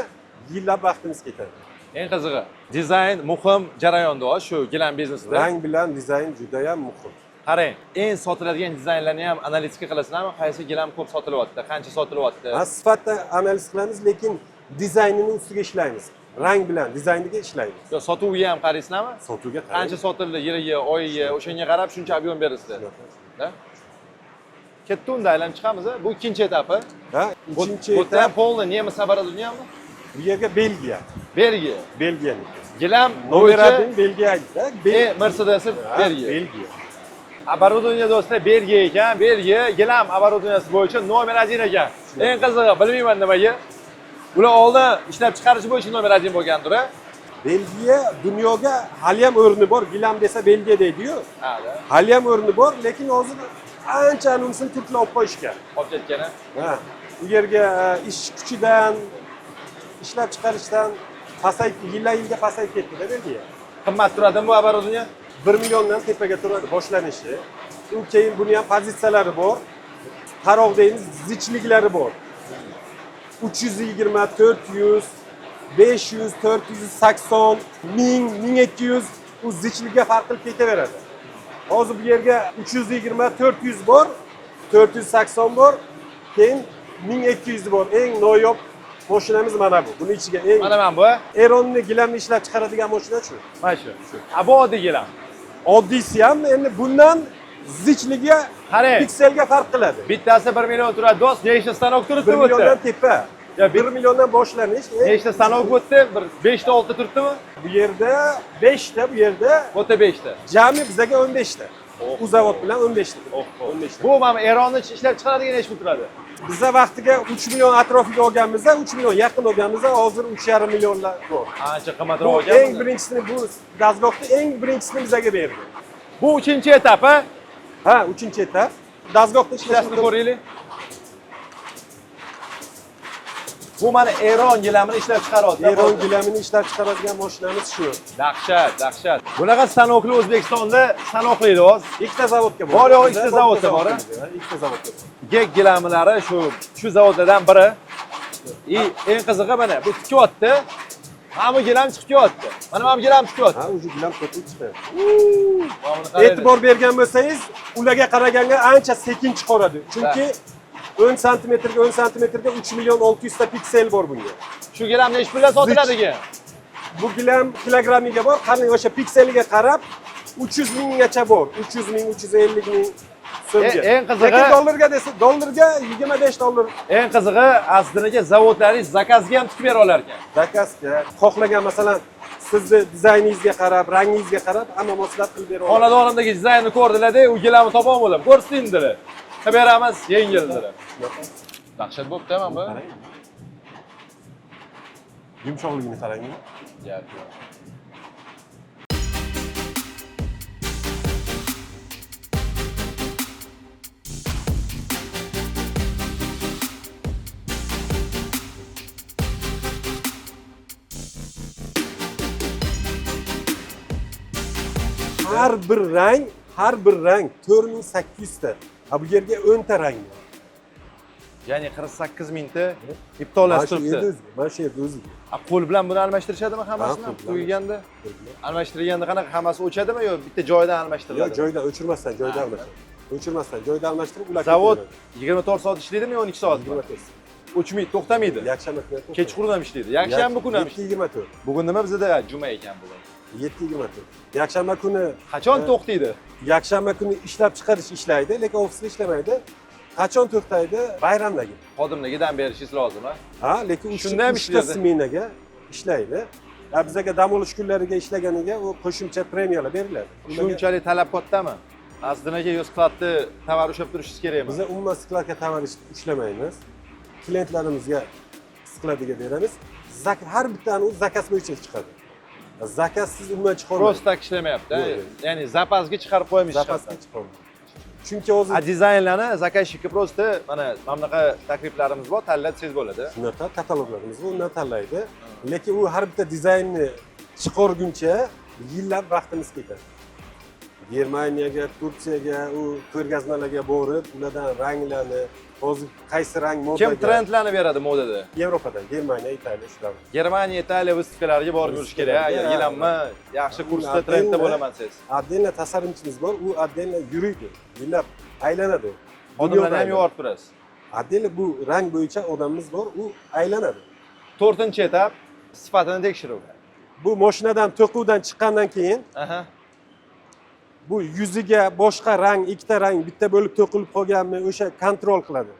Speaker 2: yillab vaqtimiz ketadi.
Speaker 4: Eng qizig'i, dizayn muhim jarayonda shu gilam biznesida.
Speaker 2: Rang bilan dizayn juda ham muhim.
Speaker 4: Qarang, eng sotiladigan dizaynlarni ham analitika qilasizlarmi? Qaysi gilam ko'p sotilyapti, qancha sotilyapti?
Speaker 2: Ha, sifatda analiz qilamiz, lekin dizaynini ustiga ishlaymiz. Rang bilan dizayniga ishlaymiz.
Speaker 4: Yo, sotuvga ham qaraysizlarmi?
Speaker 2: Sotuvga
Speaker 4: Qancha sotildi yiliga, oyiga, o'shanga qarab shuncha объем berasizlar. Da? Ketdi unda aylanib chiqamiz. A? Bu ikkinchi etapi.
Speaker 2: Ha, uchinchi
Speaker 4: Bu yerda ham
Speaker 2: etap
Speaker 4: полный nemis оборудование mi?
Speaker 2: bu yerga Belgiya.
Speaker 4: Belgiya.
Speaker 2: Belgiyaniki.
Speaker 4: Gilam
Speaker 2: Номер
Speaker 4: bo'yicha
Speaker 2: 1 Belgiya.
Speaker 4: e, Mercedes
Speaker 2: Ha,
Speaker 4: Belgiya.
Speaker 2: Belgiya.
Speaker 4: Оборудование do'stlar Belgiya ekan. Belgiya gilam оборудование si bo'yicha номер 1 ekan. Eng qizig'i, bilmayman nimaga. Ular oldin ishlab chiqarish bo'yicha номер 1 bo'lgandir, a?
Speaker 2: Belgiya dunyoga haliyam o'rni bor. Gilam desa Belgiya deydi-yu.
Speaker 4: Ha, da.
Speaker 2: Haliyam o'rni bor, lekin hozir ancha anunisini turklar olib qo'yishgan.
Speaker 4: Olib ketgan, a?
Speaker 2: Ha, u yerga ish kuchidan, ishlab chiqarishdan pasayib, yildan yilga pasayib ketdi-da Belgiya.
Speaker 4: Qimmat turadimi bu оборудование?
Speaker 2: 1 milliondan tepaga turadi boshlanishi. U keyin buni ham pozitsiyalari bor. Taroq deymiz, zichliklari bor. 320, 400, 500, 480, 1000, 1200 u zichlikka farq qilib ketaveradi. Hozir bu yerga 320, 400 bor, 480 bor, keyin 1200 bor. Eng noyob mashinamiz mana bu. Buni ichiga eng
Speaker 4: Mana mana bu, a?
Speaker 2: Eronni gilamni ishlab chiqaradigan mashina shu.
Speaker 4: Mana shu. A, bu oddiy gilam.
Speaker 2: Oddiysi ham endi bundan zichligiga
Speaker 4: Qarang.
Speaker 2: pikselga farq qiladi.
Speaker 4: Bittasi 1 million turadi, do'st. Nechta stanok turibdi
Speaker 2: 1
Speaker 4: bu yerda?
Speaker 2: milliondan tepa.
Speaker 4: Ya,
Speaker 2: 1 milliondan boshlanish.
Speaker 4: Nechta stanok bu yerda? Bir 5 ta 6 ta turibdimi?
Speaker 2: Bu yerda 5 ta, bu yerda
Speaker 4: Bu yerda 5 ta.
Speaker 2: jami bizaga 15 ta. U zavod bilan 15 ta. 15 ta.
Speaker 4: Bu mana Eronni ishlab chiqaradigan necha pul turadi?
Speaker 2: Biza vaqtiga 3 million atrofiga olganimizda, 3 million yaqin olganimizda hozir 3,5 millionlar bor.
Speaker 4: Ancha qimmatroq
Speaker 2: Bu
Speaker 4: olgan.
Speaker 2: eng birinchisini bu dastgohni eng birinchisini bizaga berdi.
Speaker 4: Bu uchinchi etap, a?
Speaker 2: Ha, uchinchi etap. Dastgohda
Speaker 4: Ishlashni
Speaker 2: ishlashni
Speaker 4: ko'raylik. Bu mana Eron gilamini ishlab chiqaryapti.
Speaker 2: Eron gilamini ishlab chiqaradigan mashinamiz shu.
Speaker 4: Dahshat, dahshat. Bunaqa stanokli O'zbekistonda sanoqli hozir.
Speaker 2: Ikkita zavodga
Speaker 4: Bor yo'q, ikkita zavodda bor, a?
Speaker 2: Ikkita zavodga bor.
Speaker 4: Gek gilamlari shu zavodlardan biri. И eng qizig'i mana bu tikyapti. Mana bu gilam chiqib kelyapti. Mana bu gilam tikyapti.
Speaker 2: Ha, уже gilam to'kilib chiqyapti.
Speaker 4: Mana buni qaranglar.
Speaker 2: E'tibor bergan bo'lsangiz, ularga qaraganda ancha sekin chiqaradi. Chunki 10 santimetrga 10 santimetrga 3 million 600 ta piksel bor bunga.
Speaker 4: Shu gilam nechi puldan sotiladi ekan?
Speaker 2: Bu gilam kilogrammiga bor, qarang o'sha pikseliga qarab 300 minggacha bor. 300 ming, 350 ming so'mga.
Speaker 4: Eng qizig'i-
Speaker 2: Lekin dollarga desa, dollarga 25 dollar
Speaker 4: Eng qizig'i aslida zavodlaringiz заказ ga ham tikib bera olar ekan.
Speaker 2: заказ ga. Xohlagan masalan, sizni dizayningizga qarab, rangingizga qarab hamma moslab qilib bera oladi.
Speaker 4: Xonadonimdagi dizaynni ko'rdilar-da, u gilamni topolmadim. Ko'rsating dedilar. Qilib beramiz, yengil dedilar. Dahshat bo'pti mana bu.
Speaker 2: Yumshoqligini qarang.
Speaker 1: Gap yo'q.
Speaker 2: Har bir rang, har bir rang 4800 ta. Ha, bu yerga 10 ta rang bor.
Speaker 1: Ya'ni 48 mingta ip
Speaker 2: Mana
Speaker 1: tolasi
Speaker 2: shu yerda
Speaker 1: turibdi.
Speaker 2: o'zi, mana shu yerda o'ziga.
Speaker 1: A, qo'l bilan buni almashtirishadimi hammasini?
Speaker 2: Ha, qo'l bilan.
Speaker 1: Tugaganida? Almashtirganda qanaqa, hammasi o'chadimi yo bitta joyidan almashtiriladi?
Speaker 2: Yo'q, joyidan o'chirmasdan, joyidan almashtirib. O'chirmasdan, joyidan almashtirib ular
Speaker 1: Zavod 24 soat ishlaydimi yo 12 soatmi?
Speaker 2: 24.
Speaker 1: O'chmaydi, to'xtamaydi.
Speaker 2: Yakshanba kuni to'xtaydi.
Speaker 1: Kechqurun ham ishlaydi. Yakshanba kuni ham ishlaydi.
Speaker 2: 7:24.
Speaker 1: Bugun nima bizda? Juma ekan bugun.
Speaker 2: 7:24. Yakshanba kuni
Speaker 1: Qachon to'xtaydi?
Speaker 2: Yakshanba kuni ishlab chiqarish ishlaydi, lekin ofisda ishlamaydi. Qachon to'xtaydi? Bayramdagi.
Speaker 1: Xodimlarga dam berishingiz lozim, a?
Speaker 2: Ha, lekin
Speaker 1: Shunda ham
Speaker 2: uchta
Speaker 1: ishlaydi.
Speaker 2: smenaga ishlaydi. Ha, bizaga dam olish kunlariga ishlaganiga u qo'shimcha premiyalar beriladi. Ularga
Speaker 1: Shunchalik talab kattami? Azizddin aka, yo skladda tovar ushlab turishingiz kerakmi?
Speaker 2: Biza umuman skladga tovar ushlamaymiz. Klientlarimizga skladiga beramiz. Har bittani u zakaz bo'yicha chiqadi. Zakazsiz umuman chiqolmaydi.
Speaker 1: Просто так ishlamayapti, a?
Speaker 2: Yo'q, yo'q.
Speaker 1: Ya'ni zapasga chiqarib qo'yamiz.
Speaker 2: Zapasga chiqolmaydi. Chunki hozir
Speaker 1: A dizaynlarni заказчик ka просто mana bunaqa takliflarimiz bor, tanlab desangiz bo'ladi.
Speaker 2: Shunaqa kataloglarimiz bor, undan tanlaydi. Lekin u har bitta dizaynni chiqarguncha yillab vaqtimiz ketadi. Germaniyaga, Turkiyaga, u ko'rgazmalarga borib, ulardan ranglarni, hozir qaysi rang modaga.
Speaker 1: Kim trendlarni beradi modada?
Speaker 2: Yevropadan, Germaniya, Italiya shular.
Speaker 1: Germaniya, Italiya выставка lariga borib yurish kerak. Agar gilammi yaxshi kursda trendda bo'laman desangiz.
Speaker 2: Отдельно tasharimchimiz bor, u отдельно yuriydi, yillab aylanadi.
Speaker 1: Xodimlarni ham
Speaker 2: Dunyoda
Speaker 1: yuborib turasiz.
Speaker 2: Отдельно bu rang bo'yicha odamimiz bor, u aylanadi.
Speaker 1: To'rtinchi etap sifatini tekshiruv.
Speaker 2: Bu mashinadan to'quvdan chiqqandan keyin bu yuziga boshqa rang, ikkita rang bitta bo'lib to'qilib qolganmi, o'sha kontrol qiladi.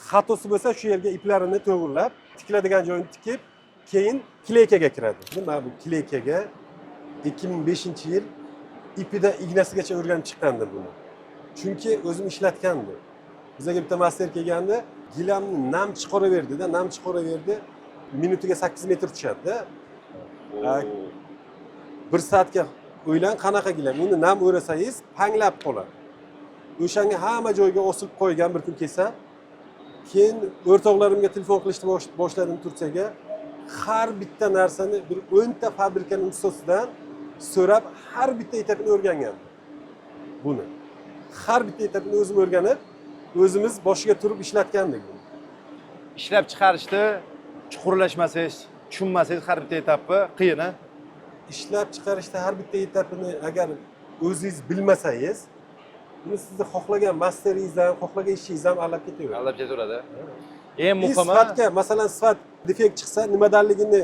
Speaker 2: Xatosi bo'lsa shu yerga iplarini to'g'irlab, tikiladigan joyini tikib, keyin клейка ga kiradi. Mana bu клейка ga 2005-yil ipida ignasigacha o'rganib chiqqandim buni. Chunki o'zim ishlatgandim. Bizga bitta master kelganda gilamni nam chiqaraverdi-da, nam chiqaraverdi. Minutiga 8 metr tushadi-da. Bir soatga o'ylang qanaqa gilam. Uni nam o'rasangiz panglab qoladi. O'shanga hamma joyga osilib qo'ygan bir kun kelsa, keyin o'rtoqlarimga telefon qilishni boshladim Turkiyaga. Har bitta narsani bir 10 ta fabrikaning ustasidan so'rab har bitta etapini o'rgangan. Buni. Har bitta etapini o'zim o'rganib, o'zimiz boshiga turib ishlatgandik buni.
Speaker 1: Ishlab chiqarishda chuqurlashmasangiz, tushunmasangiz har bitta etapni qiyin, a?
Speaker 2: Ishlab chiqarishda har bitta etapini agar o'zingiz bilmasangiz, buni sizni xohlagan masteringiz ham, xohlagan ishingiz ham aldab ketaveradi.
Speaker 1: Aldab ketaveradi. Eng muhimi
Speaker 2: sifatga, masalan, sifat defekt chiqsa, nimadanligini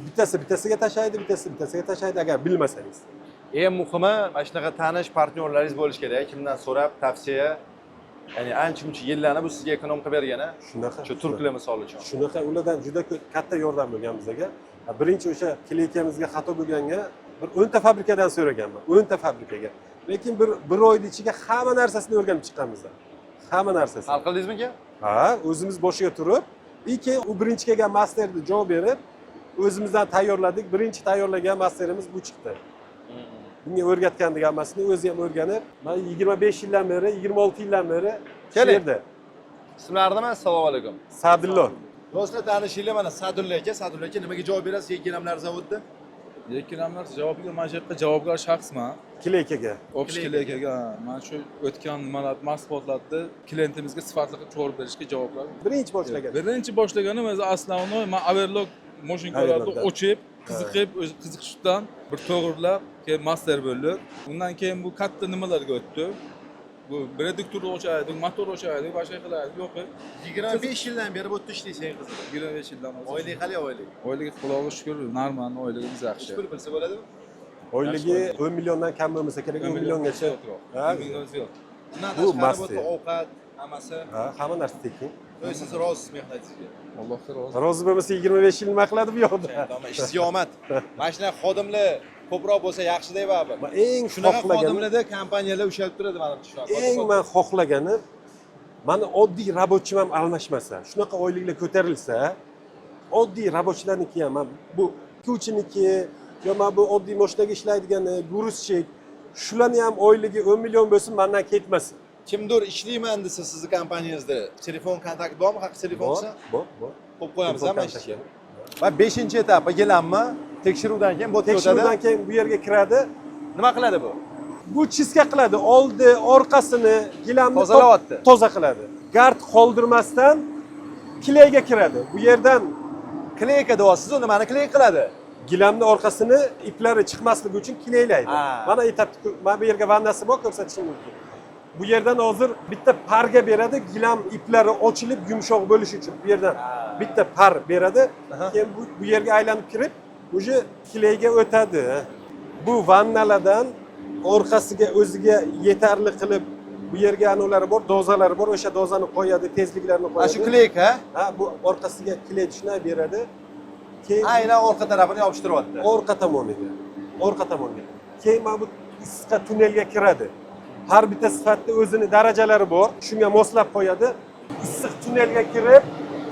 Speaker 2: bittasi bittasiga tashlaydi, bittasi bittasiga tashlaydi agar bilmasangiz.
Speaker 1: Eng muhimi mana shunaqa tanish partnyorlaringiz bo'lishi kerak, kimdan so'rab tavsiya, ya'ni ancha-muncha yillarni bu sizga ekonom qilib bergan, a?
Speaker 2: Shunaqa.
Speaker 1: Shu turklar misol uchun.
Speaker 2: Shunaqa ulardan juda katta yordam bo'lgan bizga. Birinchi o'sha клейка mizga xato bo'lganga bir 10 ta fabrikadan so'raganman, 10 ta fabrikaga. Lekin bir oyning ichiga hamma narsasini o'rganib chiqqanmiz. Hamma narsasini.
Speaker 1: Hal qildingizmi?
Speaker 2: Ha, o'zimiz boshiga turib, keyin u birinchi kelgan masterni javob berib, o'zimizdan tayyorladik. Birinchi tayyorlagan masterimiz bu chiqdi. Bunga o'rgatgandik hammasini, o'zi ham o'rganib, mana 25 yildan beri, 26 yildan beri shu
Speaker 1: Keling.
Speaker 2: yerda.
Speaker 1: Ismlari nima? Assalomu alaykum.
Speaker 2: Sadullo.
Speaker 1: Do'stlar, tanishinglar, mana Sadulla aka. Sadulla aka, nimaga javob berasiz Yakkalamlar zavodida?
Speaker 5: Yakkalamlar javobiga mana shu yoqqa javobgar shaxsman.
Speaker 2: Клейка ga.
Speaker 5: Общий клейка ga mana shu o'tgan nimalar mahsulotlarni klientimizga sifatli qilib chiqarib berishga javobgar.
Speaker 2: Birinchi boshlagan.
Speaker 5: Birinchi boshlaganim o'zi основной man overlock mashinkalarni
Speaker 2: Overlockdan.
Speaker 5: ochib, qiziqib, o'zi qiziqishdan bir to'g'irlab, keyin master bo'ldi. Undan keyin bu katta nimalarga o'tdi. Bu reduktor ochaydik, motor ochaydik, boshqa qilardik. Yo'q,
Speaker 1: 25 yildan beri bu yerda ishlaysan qizim.
Speaker 5: 25 yildan hozir.
Speaker 1: Oylik qalay oylik?
Speaker 5: Oyligi Xudoga shukur, normal oyligimiz yaxshi.
Speaker 1: Pul bilsa bo'ladimi?
Speaker 2: Oyligi 10 milliondan kam bo'lmasa kerak, 10 milliongacha.
Speaker 5: Ha,
Speaker 2: Ha,
Speaker 5: 10 million ziyod.
Speaker 1: Undan
Speaker 2: Bu
Speaker 1: tashqari bu
Speaker 2: master.
Speaker 1: yerda ovqat, hammasi.
Speaker 2: Ha, hamma narsa tekin.
Speaker 1: To'y siz rozisiz mehnatingizga.
Speaker 5: Allohga rozi.
Speaker 2: Rozi bo'lmasa 25 yil nima qiladi bu yoqda?
Speaker 1: Tamom, ishingizga omad. Mana shunaqa xodimlar ko'proq bo'lsa yaxshi deb baribir.
Speaker 2: Man eng
Speaker 1: Shunaqa
Speaker 2: xohlaganim,
Speaker 1: xodimlarda kompaniyalar ushalib turadi manimcha shunaqa.
Speaker 2: eng man xohlaganim mani oddiy рабочий ham almashmasa, shunaqa oyliklar ko'tarilsa, Oddiy рабочий larniki ham, mana bu tikuvchiniki yo mana bu oddiy moshinaga ishlaydigan грузчик, shularni ham oyligi 10 million bo'lsin, mandan ketmasin.
Speaker 4: Kimdir ishlayman desa sizni kompaniyangizda telefon kontakt bormi? Haq telefon
Speaker 2: Bor,
Speaker 4: bo'lsa
Speaker 2: bor, bor.
Speaker 4: qo'yib qo'yamiz
Speaker 2: Telefon
Speaker 4: mana
Speaker 2: kontakt.
Speaker 4: ishga. Va 5-etapi gilammi? Tekshiruvdan keyin bu yerga o'tadi.
Speaker 2: Tekshiruvdan keyin bu yerga kiradi.
Speaker 4: Nima qiladi bu?
Speaker 2: Bu чистка qiladi, oldi, orqasini gilamni
Speaker 4: Tozalayapti.
Speaker 2: Toza qiladi. Gard qoldirmasdan клей ga kiradi. Bu yerdan
Speaker 4: Клейка deyapsiz, u nimani клей qiladi?
Speaker 2: Gilamni orqasini iplari chiqmasligi uchun клей laydi.
Speaker 4: Ha.
Speaker 2: Mana etap, mana bu yerga vannasi bor, ko'rsatishim mumkin. Bu yerdan hozir bitta пар ga beradi, gilam iplari ochilib yumshoq bo'lishi uchun bu yerdan
Speaker 4: Ha.
Speaker 2: bitta пар beradi.
Speaker 4: Aha.
Speaker 2: Keyin bu yerga aylanib kirib, уже клей ga o'tadi. Bu vannalardan orqasiga o'ziga yetarli qilib bu yerga anavlari bor, dozalari bor, o'sha dozani qo'yadi, tezliklarni
Speaker 4: Mana
Speaker 2: qo'yadi.
Speaker 4: shu клейка,
Speaker 2: Ha, bu orqasiga клей tushunay beradi. Keyin
Speaker 4: aynan orqa tarafini yopishtiryapti.
Speaker 2: Orqa tomoniga. Orqa tomonga. Keyin mana bu qisqa tunnelga kiradi. Har bitta sifatda o'zini darajalari bor. Shunga moslab qo'yadi. Issiq tunnelga kirib,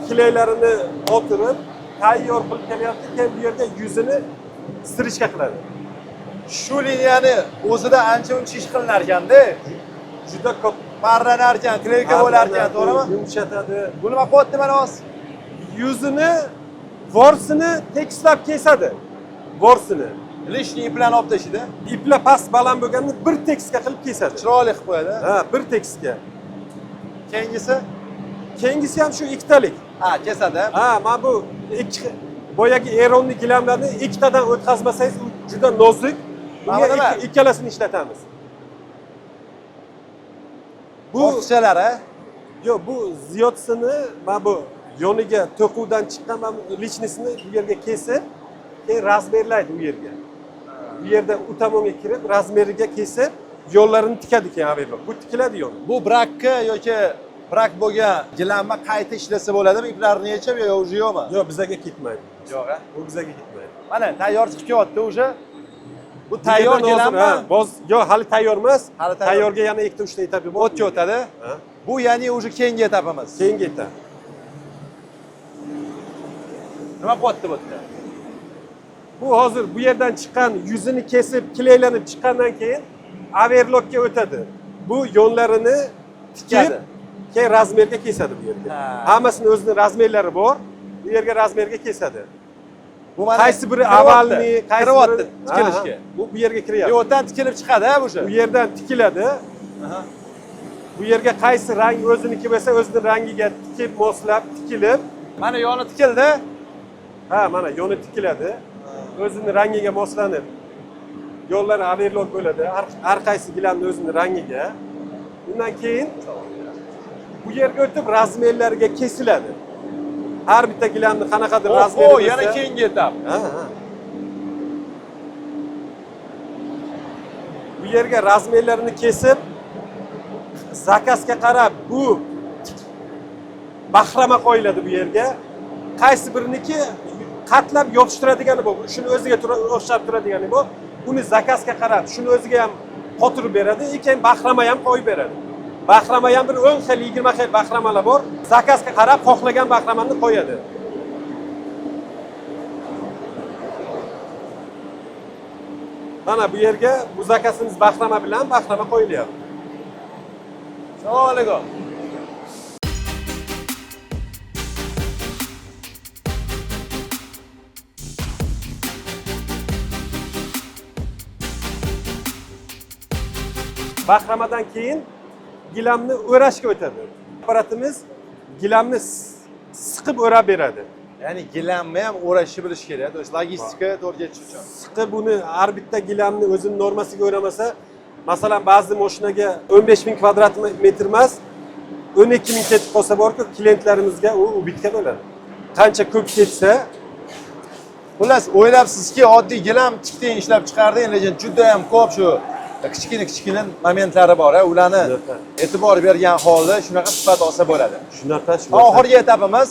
Speaker 2: клей larini o'tirib, tayyor qilib kelyapti. Keyin bu yerga yuzini стрижка qiladi.
Speaker 4: Shu liniyani o'zida ancha muncha ish qilinar ekanda.
Speaker 2: Juda ko'p.
Speaker 4: Parlanar ekan, клейка bo'lar ekan, to'g'rimi?
Speaker 2: Yumshatadi.
Speaker 4: Bu nima qilyapti mana hozir?
Speaker 2: Yuzini, vorsini tekislab kesadi. Vorsini.
Speaker 4: Лишний iplarni olib tashlaydi.
Speaker 2: Iplar past baland bo'lganini bir tekisga qilib kesadi.
Speaker 4: Chiroyli qilib qo'yadi.
Speaker 2: Ha, bir tekisga.
Speaker 4: Keyingisi?
Speaker 2: Keyingisi ham shu ikkitalik.
Speaker 4: Ha, kesadi.
Speaker 2: Ha, mana bu ikki boyagi eronlik gilamlarni ikkitadan o'tkazmasangiz u juda nozik.
Speaker 4: Mana
Speaker 2: Bunga
Speaker 4: nima?
Speaker 2: Ikkalasini ishlatamiz.
Speaker 4: Bu
Speaker 2: Bu
Speaker 4: ortiqchalari, ha?
Speaker 2: yo'q, bu ziyodsini mana bu yoniga to'quvdan chiqqan mana bu лишний sini bu yerga kesib, keyin размер laydi u yerga. Bu yerda u tomonga kirib, размер iga kesib, yo'llarini tikadi keyin averlok. Bu tikiladi yo'li.
Speaker 4: Bu brakka yoki brak bo'lgan gilamni qayta ishlasa bo'ladimi? Iplarini yechib yo уже yo'qmi?
Speaker 2: Yo'q, bizaga ketmaydi.
Speaker 4: Yo'q, ha?
Speaker 2: Bu bizaga ketmaydi.
Speaker 4: Mana tayyor chiqib kelyapti уже. Bu tayyor
Speaker 2: Bu yerdan hozir,
Speaker 4: gilammi?
Speaker 2: ha, yo'q, hali tayyor emas.
Speaker 4: Hali tayyor.
Speaker 2: Tayyorga yana ikkita uchta etapi bor.
Speaker 4: O'tga o'tadi.
Speaker 2: Ha.
Speaker 4: Bu ya'ni уже keyingi etapimiz.
Speaker 2: Keyingi etap.
Speaker 4: Nima qilyapti bu yerda?
Speaker 2: Bu hozir bu yerdan chiqqan yuzini kesib, клей lanib chiqqandan keyin overlokka o'tadi. Bu yo'nlarini tikib,
Speaker 4: Tikadi.
Speaker 2: Keyin размер ga kesadi bu yerga.
Speaker 4: Ha.
Speaker 2: Hammasini o'zini размер lari bor. Bu yerga размер ga kesadi.
Speaker 4: Bu mana
Speaker 2: Qaysi biri
Speaker 4: kiryapti.
Speaker 2: овальный, qaysi
Speaker 4: Kiryapti
Speaker 2: biri
Speaker 4: tikilishga.
Speaker 2: Ha, ha. Bu yerga kiryapti.
Speaker 4: Bu yerdan tikilib chiqadi, ha, bu
Speaker 2: Bu yerdan tikiladi.
Speaker 4: Aha.
Speaker 2: Bu yerga qaysi rang o'ziniki bo'lsa, o'zini rangiga tikib, moslab, tikilib,
Speaker 4: Mana yoni tikildi.
Speaker 2: Ha, mana yoni tikiladi. O'zini rangiga moslanib, yo'llari overlok bo'ladi. Har qaysi gilamni o'zini rangiga. Undan keyin bu yerga o'tib размер larga kesiladi. Har bitta gilamni qanaqadir размер i
Speaker 4: Oho,
Speaker 2: bo'lsa.
Speaker 4: Yana keyingi etap.
Speaker 2: Ha. Bu yerga размер larini kesib, заказ ga qarab bu bahrama qo'yiladi bu yerga. Qaysi biriniki qatlab yopishtiradigani bu, shuni o'ziga o'xshab turadigani bu. Uni заказ ga qarab, shuni o'ziga ham qotirib beradi, keyin bahrama ham qo'yib beradi. Bahrama ham bir 10 xil, 20 xil bahramalar bor. Заказ ga qarab xohlagan bahramani qo'yadi. Mana bu yerga bu заказ imiz bahrama bilan bahrama qo'yilyapti.
Speaker 4: Assalomu alaykum.
Speaker 2: Bahramadan keyin gilamni o'rashga o'tadi. Apparatimiz gilamni siqib o'rab beradi.
Speaker 4: Ya'ni gilamni ham o'rashni bilish kerak, то есть logistika to'g'ri ketish uchun.
Speaker 2: Siqib uni har bitta gilamni o'zini normasiga o'ramasa, masalan, ba'zi mashinaga 15 ming kvadrat metr emas, 12 ming ketib qolsa borku, klientlarimizga u убытка bo'ladi. Qancha ko'p ketsa,
Speaker 4: Xullas, o'ylabsizki, oddiy gilam tikding, ishlab chiqarding, lekin juda ham ko'p shu kichkina kichkina momentlari bor, ularni
Speaker 2: Shunaqa.
Speaker 4: E'tibor bergan holda shunaqa sifat olsa bo'ladi.
Speaker 2: Shunaqa, shunaqa.
Speaker 4: Oxirgi etapimiz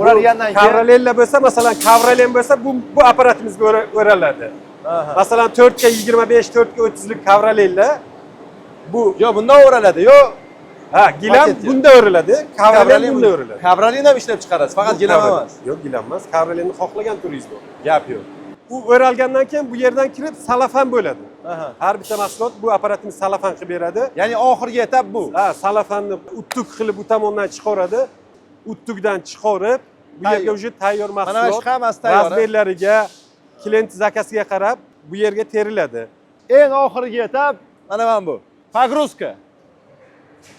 Speaker 4: o'ralgandan keyin
Speaker 2: Kavralella bo'lsa, masalan, kavralen bo'lsa, bu apparatimizga o'raladi.
Speaker 4: Aha.
Speaker 2: Masalan, 4 ga 25, 4 ga 30 lik kavralella bu
Speaker 4: Yo bundan o'raladi, yo
Speaker 2: Ha, gilam
Speaker 4: Paketga.
Speaker 2: bunda o'riladi, kovrilin bunda o'riladi.
Speaker 4: Kovrilin ham ishlab chiqarasiz, faqat gilam emas.
Speaker 2: Yo'q, gilam emas. Kovrilinni xohlagan turingiz bor.
Speaker 4: Gap yo'q.
Speaker 2: U o'ralgandan keyin bu yerdan kirib salafan bo'ladi.
Speaker 4: Aha.
Speaker 2: Har bitta mahsulot bu apparatimiz salafan qilib beradi.
Speaker 4: Ya'ni oxirgi etap bu.
Speaker 2: Ha, salafanni utuk qilib u tomondan chiqaradi. Utukdan chiqarib, bu yerga
Speaker 4: Tayyor.
Speaker 2: уже tayyor
Speaker 4: Mana
Speaker 2: mahsulot
Speaker 4: shu hammasi tayyor.
Speaker 2: razmerlariga, klient zakasiga qarab bu yerga teriladi.
Speaker 4: Eng oxirgi etap mana bu. Погрузка.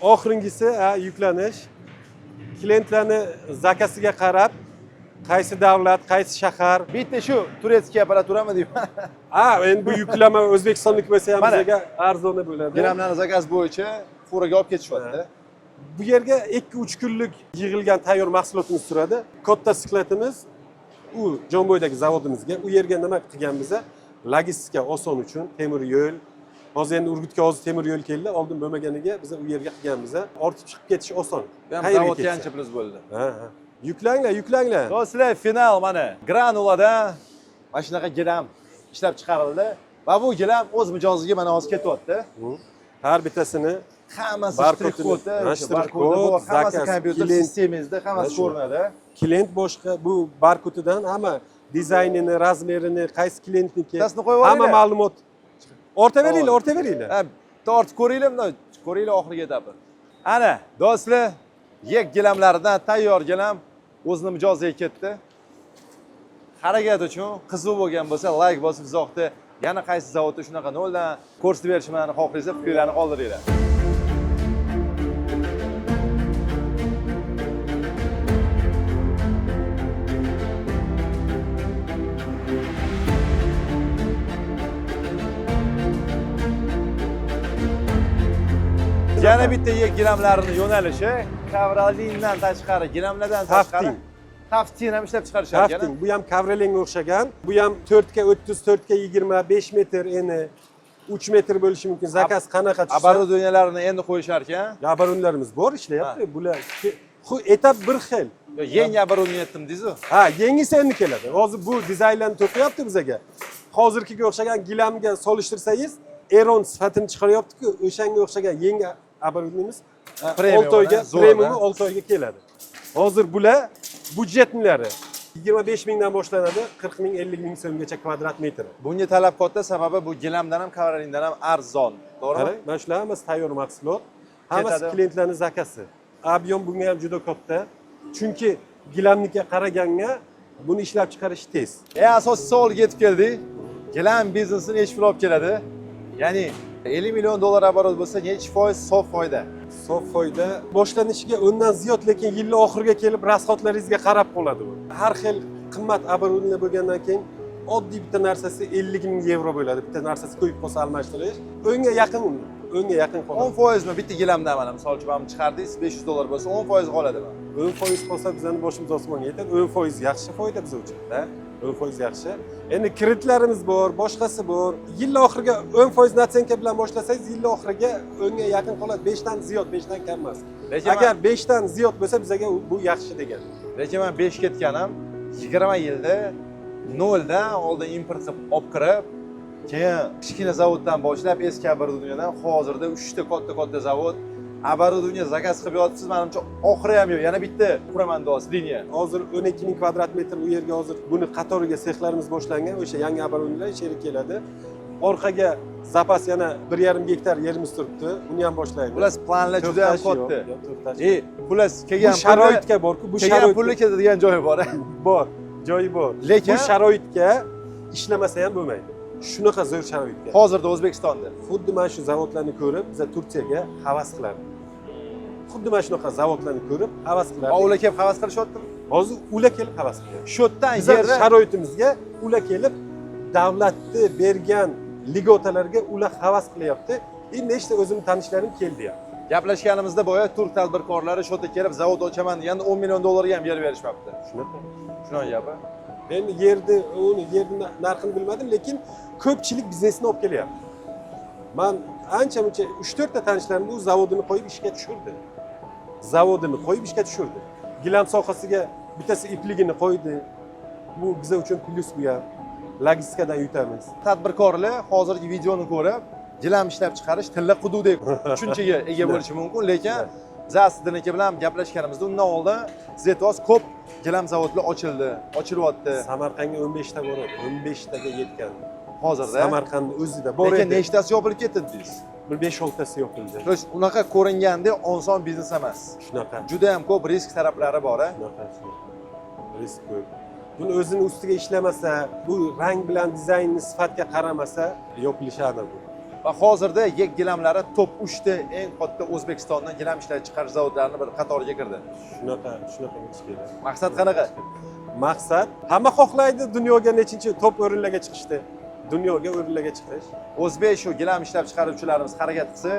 Speaker 2: Oxirgisi ha, yuklanish. Klientlarni zakasiga qarab qaysi davlat, qaysi shahar.
Speaker 4: Bitta shu турецкий apparaturami deyman.
Speaker 2: Ha, endi bu yuklama O'zbekistonniki bo'lsa ham
Speaker 4: Mana.
Speaker 2: bizga arzoni bo'ladi.
Speaker 4: Gilamlarni zakaz bo'yicha furaga olib ketishyapti.
Speaker 2: Bu yerga 2-3 kunlik yig'ilgan tayyor mahsulotimiz turadi. Katta skladimiz u Jomboydagi zavodimizga. U yerga nima qilganmiz? Logistika oson uchun temir yo'l. Hozir endi Urgutga hozir temir yo'l keldi. Oldin bo'lmaganiga biz u yerga qilganmiz. Ortib chiqib ketish oson.
Speaker 4: Bu ham
Speaker 2: Qayerga
Speaker 4: zavodga
Speaker 2: ketsa.
Speaker 4: ancha plyus bo'ldi.
Speaker 2: Ha, ha. Yuklanglar, yuklanglar.
Speaker 4: Do'stlar, final mana. Granulada mana shunaqa gilam ishlab chiqarildi va bu gilam o'z mijoziga mana hozir ketyapti.
Speaker 2: Har bittasini
Speaker 4: Hammasi
Speaker 2: Barkodini-
Speaker 4: shtrix kodi,
Speaker 2: Ha,
Speaker 4: o'sha
Speaker 2: shtrix
Speaker 4: barkodi
Speaker 2: kod,
Speaker 4: bor, hammasi
Speaker 2: zakaz,
Speaker 4: kompyuter
Speaker 2: klient.
Speaker 4: sistemangizda hammasi
Speaker 2: Ha, shu.
Speaker 4: ko'rinadi.
Speaker 2: Klient boshqa bu barkotidan hamma dizaynini, razmerini, qaysi klientniki,
Speaker 4: Bittasini qo'yib yuboringlar.
Speaker 2: hamma ma'lumot. Ortaveringlar, ortaveringlar.
Speaker 4: Ha, tortib ko'ringlar, bunday ko'ringlar oxirgi etapi. Ana, do'stlar, yek gilamlaridan tayyor gilam o'zini mijoziga ketdi. Harakat uchun qiziq bo'lgan bo'lsa, like bosib izohda yana qaysi zavodda shunaqa noldan ko'rsatib berishimni xohlaysiz, fikrlarni qoldiringlar. Yana bitta yek gilamlarini yo'nalishi kovrolindan tashqari, gilamlardan tashqari
Speaker 2: Tafting.
Speaker 4: taftin ham ishlab chiqarishar ekan.
Speaker 2: Tafting. Bu ham kovrolinga o'xshagan. Bu ham 4 ga 30, 4 ga 25 metr eni 3 metr bo'lishi mumkin. Zakaz qanaqa tushsa.
Speaker 4: Оборудования larini endi qo'yishar ekan.
Speaker 2: Оборудование larimiz bor, ishlayapti. Bular etap bir xil.
Speaker 4: Yo, yangi оборудование aytdim deysiz.
Speaker 2: Ha, yangisi endi keladi. Hozir bu dizaynlarni to'qiyapti bizaga. Hozirgiga o'xshagan gilamga solishtirsangiz, Eron sifatini chiqaryapti-ku, o'shanga o'xshagan yangi оборудование miz
Speaker 4: Premium,
Speaker 2: 6 oyga,
Speaker 4: ha, zo'r,
Speaker 2: premiumi
Speaker 4: ha.
Speaker 2: 6 oyga keladi. Hozir bular бюджетный lari 25 mingdan boshlanadi, 40 ming, 50 ming so'mgacha kvadrat metri.
Speaker 4: Bunga talab katta, sababi bu gilamdan ham kovrolindan ham arzon. To'g'rimi?
Speaker 2: Qarang, mana shular hammasi tayyor mahsulot. Hammasi
Speaker 4: Ketadi.
Speaker 2: klientlarning zakasi. Объем bunga ham juda katta. Chunki gilamnikiga qaraganga buni ishlab chiqarish tez.
Speaker 4: Eng asosiy savolga yetib keldik. Gilam biznesi nechi pul olib keladi? Ya'ni 50 million dollar оборот bo'lsa, nechi foiz sof foyda?
Speaker 2: Sof foyda boshlanishiga o'ndan ziyod, lekin yilni oxiriga kelib расход laringizga qarab qoladi bu. Har xil qimmat оборудование bo'lgandan keyin oddiy bitta narsasi 50 ming yevro bo'ladi. Bitta narsasi qo'yib qolsa almashtirish. O'nga yaqin, o'nga yaqin qoladi.
Speaker 4: 10 foizmi bitta gilamdan mana misol uchun mana chiqardingiz 500 dollar bo'lsa 10 foiz qoladimi?
Speaker 2: 10% qolsa bizani boshimiz osmonga yetadi. 10% yaxshi foyda biz uchun.
Speaker 4: Da?
Speaker 2: 10% yaxshi. Endi kreditlarimiz bor, boshqasi bor. Yil oxiriga 10% наценка bilan boshlasangiz, yil oxiriga o'nga yaqin qoladi. 5 dan ziyod, 5 dan kam emas.
Speaker 4: Lekin
Speaker 2: Agar 5 dan ziyod bo'lsa bizaga bu yaxshi degan.
Speaker 4: Lekin man 5 ketganim 20 yilda noldan oldin import qilib olib kirib, keyin kichkina zavoddan boshlab eski оборудование dan hozirda 3 ta katta-katta zavod оборудование zakaz qilib yotibsiz, manimcha oxiri ham yo'q. Yana bitta quraman deyapsiz liniya.
Speaker 2: Hozir 12 ming kvadrat metr u yerga hozir buni qatoriga sexlarimiz boshlangan. O'sha yangi оборудование lar ichari keladi. Orqaga zapas yana 1,5 gektar yerimiz turibdi. Uni ham boshlaymiz.
Speaker 4: Xullas planlar juda ham
Speaker 2: To'xtash yo'q,
Speaker 4: katta.
Speaker 2: yo'q, to'xtash
Speaker 4: Xullas
Speaker 2: Bu
Speaker 4: kelgan
Speaker 2: sharoitga borku, bu
Speaker 4: kelgan
Speaker 2: sharoitga
Speaker 4: pulni ketadigan joyi bor.
Speaker 2: bor, joyi bor.
Speaker 4: Lekin
Speaker 2: Bu sharoitga ishlamasa ham bo'lmaydi. Shunaqa zo'r sharoitga.
Speaker 4: hozirda O'zbekistonda
Speaker 2: Xuddi mana shu zavodlarni ko'rib, biza Turkiyaga havas qilardik. Xuddi mana shunaqa zavodlarni ko'rib havas qilardik.
Speaker 4: ular kelib havas qilishyaptimi?
Speaker 2: Hozir ular kelib havas qilyapti.
Speaker 4: Shu yerdan
Speaker 2: Bizani
Speaker 4: yerda
Speaker 2: sharoitimizga ular kelib davlatni bergan льгота larga ular havas qilyapti. Endi nechta o'zimni tanishlarim keldi ham.
Speaker 4: Gaplashganimizda boya turk tadbirkorlari shu yerda kelib zavod ochaman deganda 10 million dollarga ham yer berishmabdi.
Speaker 2: Shunaqa.
Speaker 4: Shunaqa gapi.
Speaker 2: Endi yerni, uni yerni narxini bilmadim, lekin ko'pchilik biznesini olib kelyapti. Man ancha muncha 3-4 ta tanishlarim bu zavodini qo'yib ishga tushirdi. Zavodini qo'yib ishga tushirdi. Gilam sohasiga bittasi ipligini qo'ydi. Bu biza uchun plyus bu ham. Logistikadan yutamiz.
Speaker 4: Tadbirkorlar hozirgi videoni ko'rib Gilam ishlab chiqarish tilla quduvdek tushunchaga ega bo'lishi mumkin, lekin biz Asliddin aka bilan gaplashganimizda undan oldin siz aytyapsiz, ko'p gilam zavodlar ochildi, ochilyapti.
Speaker 2: Samarqandga 15 ta bor edi, 15 taga yetgan.
Speaker 4: Hozirda.
Speaker 2: Samarqandni o'zida bor
Speaker 4: Lekin
Speaker 2: edi.
Speaker 4: nechtasi yopilib ketdi dedingiz?
Speaker 2: Bir 5-6tasi yopildi.
Speaker 4: То есть unaqa ko'ringandek oson biznes emas.
Speaker 2: Shunaqa.
Speaker 4: Juda ham ko'p risk taraflari bor, a?
Speaker 2: Shunaqa, shunaqa. Risk ko'p. Buni o'zini ustiga ishlamasa, bu rang bilan dizaynni sifatga qaramasa, yopilishadi bu.
Speaker 4: Va hozirda Yek gilamlari top 3 ta eng katta O'zbekistondan gilam ishlab chiqarish zavodlarining bir qatoriga kirdi.
Speaker 2: Shunaqa, shunaqa bo'lishi kerak.
Speaker 4: Maqsad qanaqa?
Speaker 2: Maqsad hamma xohlaydi dunyoga nechinchi top o'rinlarga chiqishni. Dunyoga o'rinlarga chiqish.
Speaker 4: O'zbek shu gilam ishlab chiqaruvchilarimiz harakat qilsa,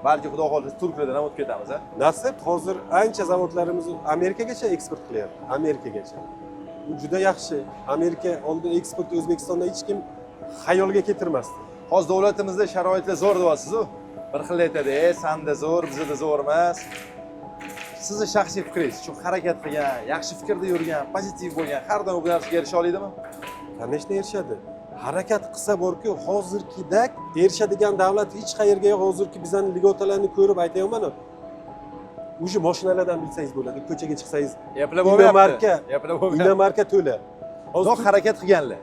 Speaker 4: balki Xudo xohlasa turklardan ham o'tib ketamiz, a?
Speaker 2: Nasib, hozir ancha zavodlarimiz Amerikagacha eksport qilyapti. Amerikagacha. Bu juda yaxshi. Amerika oldin eksport O'zbekistonda hech kim xayolga keltirmasdi.
Speaker 4: Hozir davlatimizda sharoitlar zo'r deyapsiz-u. Bir xil aytadi, sanda zo'r, bizda zo'r emas. Sizni shaxsiy fikringiz, shu harakat qilgan, yaxshi fikrda yurgan, pozitiv bo'lgan, har doim bu narsaga erisha oladimi?
Speaker 2: Конечно, erishadi. Harakat qilsa borku, hozirgidak erishadigan davlat hech qayerga yo'q. Hozirgi bizani льгота larni ko'rib aytayapman. Уже mashinalardan bilsangiz bo'ladi. Ko'chaga chiqsangiz,
Speaker 4: Gaplar bo'lmayapti.
Speaker 2: Inomarka.
Speaker 4: Gaplar bo'lmayapti.
Speaker 2: Inomarka to'la.
Speaker 4: Uzoq harakat qilganlar.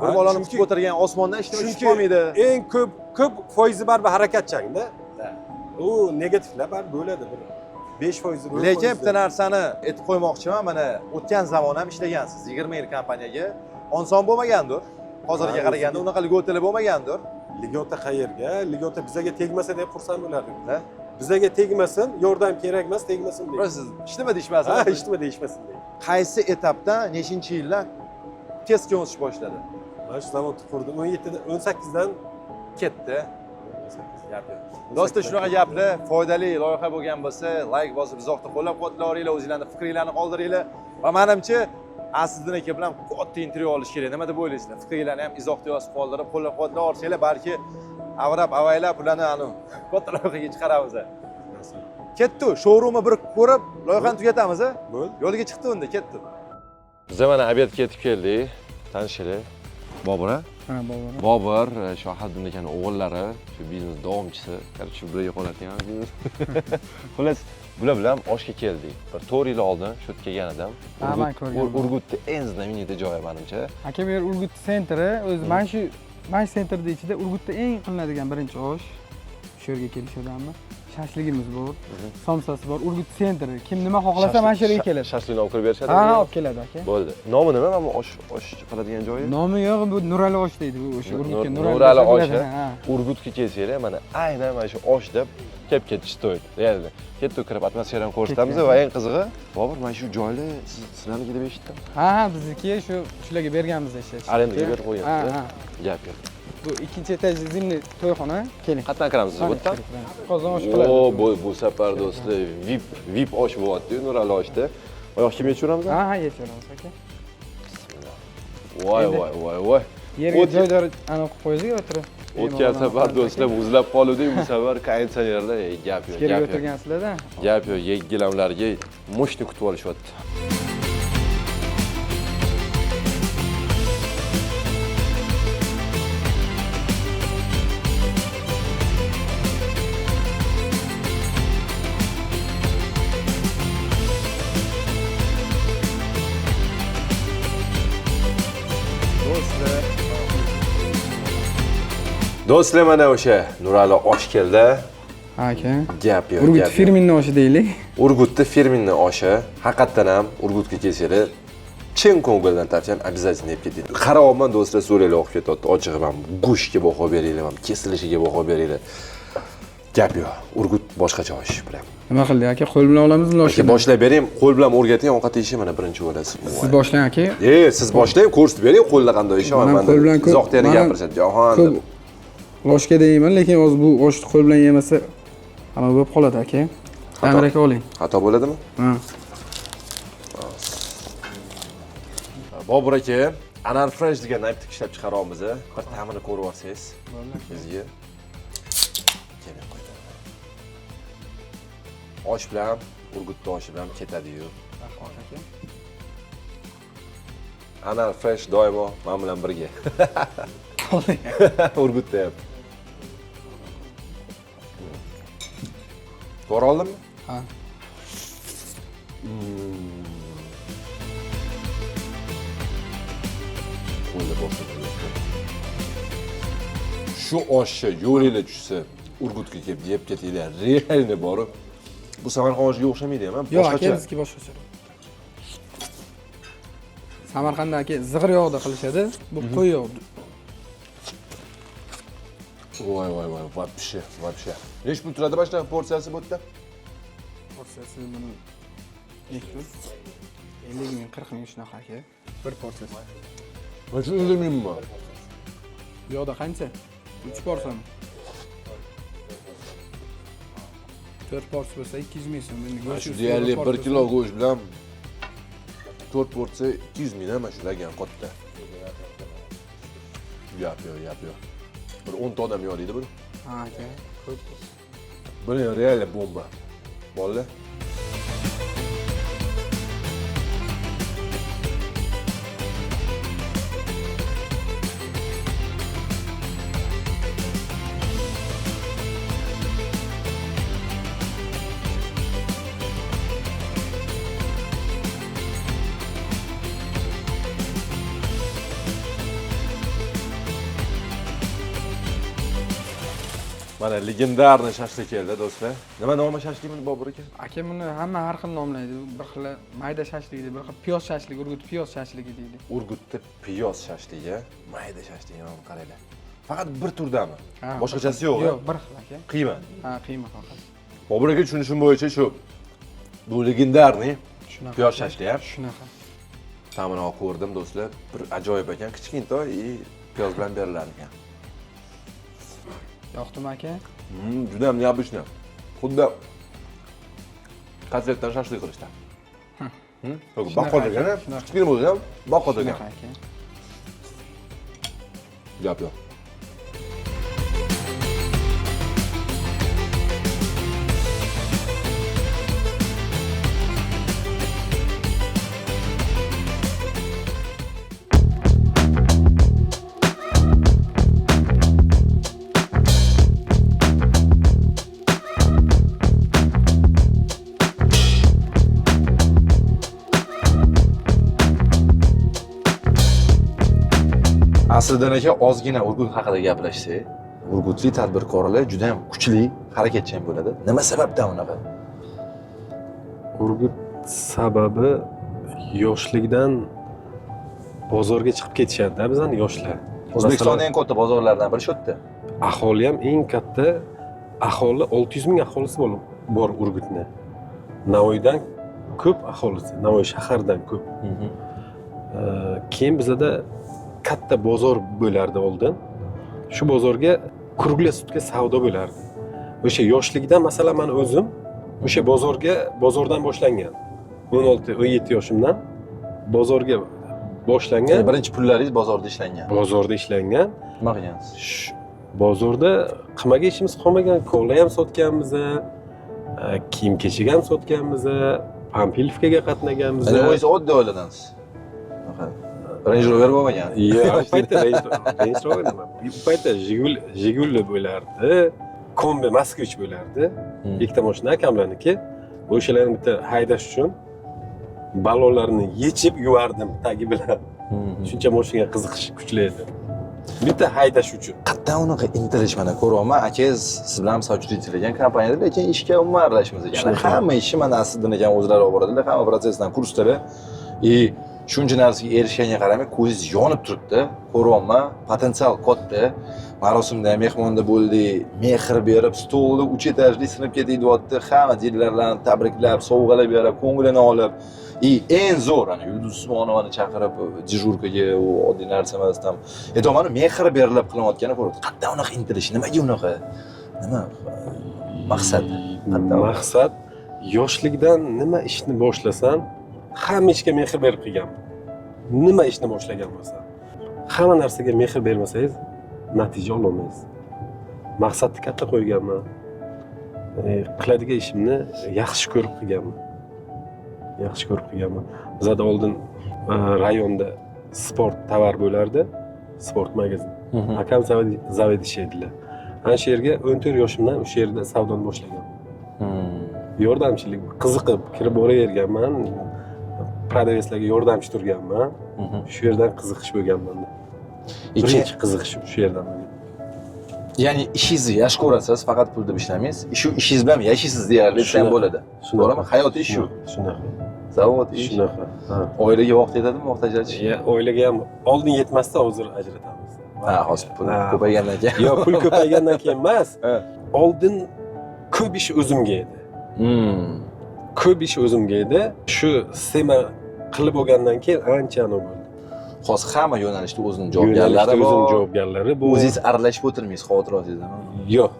Speaker 4: Bir
Speaker 2: Ha,
Speaker 4: bolani
Speaker 2: chunki-
Speaker 4: kutib o'tirgan osmondan hech nima tushib
Speaker 2: chunki
Speaker 4: qolmaydi.
Speaker 2: Eng ko'p foizi baribir harakatchangda.
Speaker 4: Da.
Speaker 2: U negativlar baribir bo'ladi bir 5%, 10%.
Speaker 4: Lekin bitta narsani aytib qo'ymoqchiman, mana o'tgan zamon ham ishlagansiz 20 yil kompaniyaga. Oson bo'lmagandir. Hozirga
Speaker 2: Ha,
Speaker 4: qaraganda
Speaker 2: o'ziga-
Speaker 4: unaqa льгота lar bo'lmagandir.
Speaker 2: Льгота qayerga? Льгота bizaga tegmasa deb xursand bo'lardik.
Speaker 4: Da.
Speaker 2: Bizaga tegmasin, yordam kerak emas, tegmasin deydi.
Speaker 4: Siz hech nima deyishmasin.
Speaker 2: Ha, hech nima deyishmasin deydi.
Speaker 4: Qaysi etapda, nechinchi yildan keskin o'sish boshladi?
Speaker 2: Mana shu zavodni qurdim. 17 dan 18 dan
Speaker 4: Ketdi. Gap yo'q. Do'stlar, shunaqa gaplar, foydali loyiha bo'lgan bo'lsa, like bosib izohda qo'llab-quvvatlaringlar, o'zinglarning fikringlarni qoldiringlar. Va menimcha Asliddin aka bilan katta intervyu olish kerak. Nima deb o'ylaysizlar? Fikringlarni ham izohda yozib qoldirib, qo'llab-quvvatlab olsanglar, balki avrab, avaylab ularni anu katta loyihaga chiqaramiz. Ketdi, showroomni bir ko'rib, loyihani tugatamiz.
Speaker 2: Bo'ldi.
Speaker 4: Yo'lga chiqdi unda, ketdi.
Speaker 1: Biz mana обед ga yetib keldik. Tanishaylik. Bobur, a?
Speaker 6: Ha, Bobur.
Speaker 1: Bobur, Shohiddin akani o'g'illari, shu biznes davomchisi. Короче, bularga qoladigan biznes. Xullas, bular bilan oshga keldik. Bir 4 yil oldin shu yerga kelgan edim.
Speaker 6: Ha, man ko'rganman.
Speaker 1: Urgutda eng знаменитый joyi menimcha.
Speaker 6: Aka, bu yer Urgut центр i, o'zi mana shu центр da ichida Urgutda eng qilinadigan birinchi osh. Shu yerga kelishadimi? Shashligimiz bor, somsasi bor, Urgut центр i. Kim nima xohlasa mana shu yerga keladi.
Speaker 1: Shashlikni olib kirib berishadi.
Speaker 6: Ha, olib keladi aka.
Speaker 1: Bo'ldi. Nomi nima? Mana bu osh qiladigan joyi?
Speaker 6: Nomi yo'q, bu Nurali osh deydi bu o'sha Urgutga
Speaker 1: Nurali
Speaker 6: Nurali
Speaker 1: oshi.
Speaker 6: biladi, ha.
Speaker 1: Urgutga kelsanglar, mana aynan mana shu osh deb kelib ketish стоит. Реально. Ketdi kirib atmosferani ko'rsatamiz va eng qizig'i, Bobur, mana shu joylar sizlarniki deb eshitdim.
Speaker 6: Ha, bizniki shu shularga berganmiz ishlashga.
Speaker 1: Arendaga berib qo'ygansiz.
Speaker 6: Ha, ha.
Speaker 1: Gap yo'q.
Speaker 6: Bu ikkinchi etaj зимний to'yxona. Keling.
Speaker 1: Qayerdan kiramiz bu yerdan?
Speaker 6: Qozon osh qiladi.
Speaker 1: O, bu safar do'stlar VIP osh bo'lyapti, Nurali oshda. Oyoq kiyim yechib
Speaker 6: Ha, ha, yechaveramiz aka.
Speaker 1: Voy, voy, voy, voy.
Speaker 6: Yerga joydor anaqa qilib qo'ydik o'tirib.
Speaker 1: O'tgan safar do'stlar muzlab qoluvdik, bu safar konditsionerda gap yo'q,
Speaker 6: Yerga
Speaker 1: gap yo'q.
Speaker 6: o'tirgansizlar-da.
Speaker 1: Gap yo'q, gilamlarga mushni kutib olishyapti. Do'stlar, mana o'sha Nurali osh keldi.
Speaker 6: Ha, aka.
Speaker 1: Gap yo'q,
Speaker 6: Urgut
Speaker 1: gap yo'q.
Speaker 6: фирменный oshi deylik.
Speaker 1: Urgutda фирменный oshi. Haqiqatdan ham Urgutga kelsanglar, chin ko'ngildan tavsiyam, обязательно yeb keting. Qarayapman do'stlar, so'raylar oqib ketyapti. Ochig'i ham go'shtga baho beringlar, ham kesilishiga baho beringlar. Gap yo'q. Urgut boshqacha osh bilan.
Speaker 6: Nima qildik aka? Qo'l bilan olamizmi
Speaker 1: Aka,
Speaker 6: loshini?
Speaker 1: boshlab bering, qo'l bilan o'rgating, ovqat yeyishni mana birinchi bo'lasiz.
Speaker 6: Siz boshlang aka.
Speaker 1: Siz boshlang, ko'rsatib bering, qo'lda qanday ish
Speaker 6: Man ham qo'l bilan ko'p.
Speaker 1: Izohda yana
Speaker 6: Man ham
Speaker 1: gapirishadi. Jahon
Speaker 6: ko'p
Speaker 1: deb.
Speaker 6: Loshka deyman, lekin hozir bu oshni qo'l bilan yemasa hamma bo'lib qoladi aka. Damir aka oling.
Speaker 1: Xato bo'ladimi?
Speaker 6: Ha.
Speaker 1: Bobur aka, Anar Fresh degan напиток ishlab chiqaryapmiz. Bir ta'mini ko'rib olsangiz. Bizga. Kelib qo'ydi. Osh bilan, Urgutda oshi bilan ketadi-yu. Anar Fresh doimo men bilan birga. Urgutda ham. To'g'ri oldimmi?
Speaker 6: Ha.
Speaker 1: Qo'lda boshladi. Shu oshni yo'linglar tushsa, Urgutga kelib yeb ketinglar. Реально borib. Bu Samarqand oshiga o'xshamaydi ham,
Speaker 6: Yo'q, aka,
Speaker 1: boshqacha.
Speaker 6: bizniki boshqacha. Samarqandda aka zig'ir yog'da qilishadi, bu qo'y yog'da.
Speaker 1: Voy voy voy, вообще, вообще. Nechi pul turadi mana shunaqa porsiyasi bu yerda?
Speaker 6: Porsiyasi buni nechi pul? 50 ming, 40 ming shunaqa aka. Bir porsiyasi.
Speaker 1: Mana shu 50 mingmi?
Speaker 6: Bu yoqda qancha? 3 porsiyami? 4 porsiya bo'lsa 200 ming so'm. Endi
Speaker 1: Mana
Speaker 6: go'sht
Speaker 1: shu
Speaker 6: ustiga
Speaker 1: deyarli
Speaker 6: bir
Speaker 1: 1
Speaker 6: porsiya
Speaker 1: kilo go'sht bilan 4 porsiya 200 ming, mana shu lagan katta. Gap yo'q, gap yo'q. Bir 10 ta odam yo'q buni.
Speaker 6: Ha aka, ko'p.
Speaker 1: Buni real bomba. Bolalar. Mana легендарный shashlik keldi do'stlar. Nima nomi shashlik buni, Bobur aka?
Speaker 6: Aka, buni hamma har xil nomlaydi. Bir xil mayda shashlik deydi, bir xil piyoz shashligi, Urgut piyoz shashligi deydi.
Speaker 1: Urgutda piyoz shashligi, mayda shashligi mana qaranglar. Faqat bir turdami?
Speaker 6: Ha,
Speaker 1: Boshqachasi yo'q?
Speaker 6: Yo'q, bir xil aka.
Speaker 1: Qiyma.
Speaker 6: Ha, qiyma faqat.
Speaker 1: Bobur aka, tushunishim bo'yicha shu bu легендарный
Speaker 6: Shunaqa.
Speaker 1: piyoz shashlik, ha?
Speaker 6: Shunaqa.
Speaker 1: Ta'mini ko'rdim do'stlar. Bir ajoyib ekan, kichkintoy и piyoz bilan berilar ekan.
Speaker 6: Yoqdimi aka?
Speaker 1: Juda ham необычно. Xuddi kotletdan shashlik qilishdi. Yo'q,
Speaker 6: Shunaqa
Speaker 1: baqqol
Speaker 6: aka,
Speaker 1: ekan,
Speaker 6: shunaqa.
Speaker 1: kichkina bo'lsa ham baqqol ekan.
Speaker 6: Shunaqa aka.
Speaker 1: Gap yo'q. Aslidan aka, ozgina Urgut haqida gaplashsak, Urgutli tadbirkorlar juda ham kuchli, harakatchan bo'ladi. Nima sababdan unaqa?
Speaker 2: Urgut sababi yoshlikdan bozorga chiqib ketishadi-da bizani yoshlar.
Speaker 4: O'zbekistonda eng katta bozorlardan biri shu yerda.
Speaker 2: Aholi ham eng katta, aholi 600 ming aholisi bor Urgutni. Navoiydan ko'p aholisi, Navoiy shaharidan ko'p. Keyin bizada katta bozor bo'lardi oldin. Shu bozorga круглый sutka savdo bo'lardi. O'sha yoshlikdan, masalan, men o'zim o'sha bozordan boshlangan. 16-17 yoshimdan bozorga boshlangan.
Speaker 4: Ya'ni birinchi pullaringiz bozorda ishlangan.
Speaker 2: Bozorda ishlangan.
Speaker 4: Nima qilgansiz?
Speaker 2: Bozorda qilmagan ishimiz qolmagan. Kola ham sotganmiz, kiyim-kechak ham sotganmiz, Pampilovkaga qatnaganmiz.
Speaker 4: Ya'ni o'zingiz oddiy oiladansiz. Range Rover bo'lmagan.
Speaker 2: Yo'q, u paytda Range Rover nima? U paytda Jiguli bo'lardi, Kombi Moskvich bo'lardi. Ikkita mashina akamlarniki. O'shalarni bitta haydash uchun ballonlarni yechib yuvardim tagi bilan. Shuncha mashinaga qiziqish kuchli edi. Bitta haydash uchun.
Speaker 4: Qayerdan unaqa intilish, mana ko'ryapman, akangiz siz bilan соучредитель ekan kompaniyada, lekin ishga umuman aralashmas ekan.
Speaker 2: Shunaqa.
Speaker 4: Hamma ishni mana Asliddin akam o'zlari olib boradilar, hamma protsessdan kursdalar. И shuncha narsaga erishganga qaramay ko'zingiz yonib turibdi. Ko'ryapman, potensial katta. Marosimda ham mehmonda bo'ldik, mehr berib, stolni 3 etajli sinib ketdik deyapti. Hamma dilerlarni tabriklab, sovg'alar berib, ko'nglini olib. И eng zo'r, ana Yulduz Usmonovani chaqirib, дежурка ga, u oddiy narsa emas tam. Aytyapman, mehr berilib qilinayotgani ko'rib, qayerdan unaqa intilish, nimaga unaqa? Nima maqsad? Qayerdan?
Speaker 2: Maqsad yoshlikdan nima ishni boshlasam, hamma ishga mehr berib qilganman. Nima ishni boshlagan bo'lsam, hamma narsaga mehr bermasangiz, natija ololmaysiz. Maqsadni katta qo'yganman. Qiladigan ishimni yaxshi ko'rib qilganman. Yaxshi ko'rib qilganman. Bizada oldin rayonda sport tovar bo'lardi, sport magazin. Akam заведующий edilar. Ana shu yerga 14 yoshimdan o'sha yerda savdoni boshlaganman. Yordamchilik qiziqib kirib boraverganman. Продавец larga yordamchi turganman. Shu yerdan qiziqish bo'lgan menda.
Speaker 4: Ikki,
Speaker 2: Birinchi qiziqishim shu yerdan bo'lgan.
Speaker 4: Ya'ni ishingizni yaxshi ko'rasiz, faqat pul deb ishlamaysiz. Shu ishingiz bilan yashaysiz deyarli desa ham
Speaker 2: Shunaqa.
Speaker 4: bo'ladi. To'g'rimi? Hayot ish shu.
Speaker 2: Shunaqa.
Speaker 4: Zavod, ish.
Speaker 2: Shunaqa. Ha.
Speaker 4: Oilaga vaqt yetadimi, vaqt ajratish?
Speaker 2: Ya, oilaga ham oldin yetmasdi, hozir ajratamiz.
Speaker 4: Ha, hozir pul
Speaker 2: Ha.
Speaker 4: ko'paygandan keyin.
Speaker 2: Yo'q, pul ko'paygandan keyin emas.
Speaker 4: Ha.
Speaker 2: Oldin ko'p ish o'zimga edi. Ko'p ish o'zimga edi. Shu sistema qilib bo'lgandan keyin ancha anavi bo'ldi.
Speaker 4: Hozir hamma yo'nalishda o'zini javobgarlari
Speaker 2: Yo'nalishda
Speaker 4: bor.
Speaker 2: o'zini javobgarlari bor.
Speaker 4: O'zingiz aralashib o'tirmaysiz, xavotir olsangizmi?
Speaker 2: Yo'q.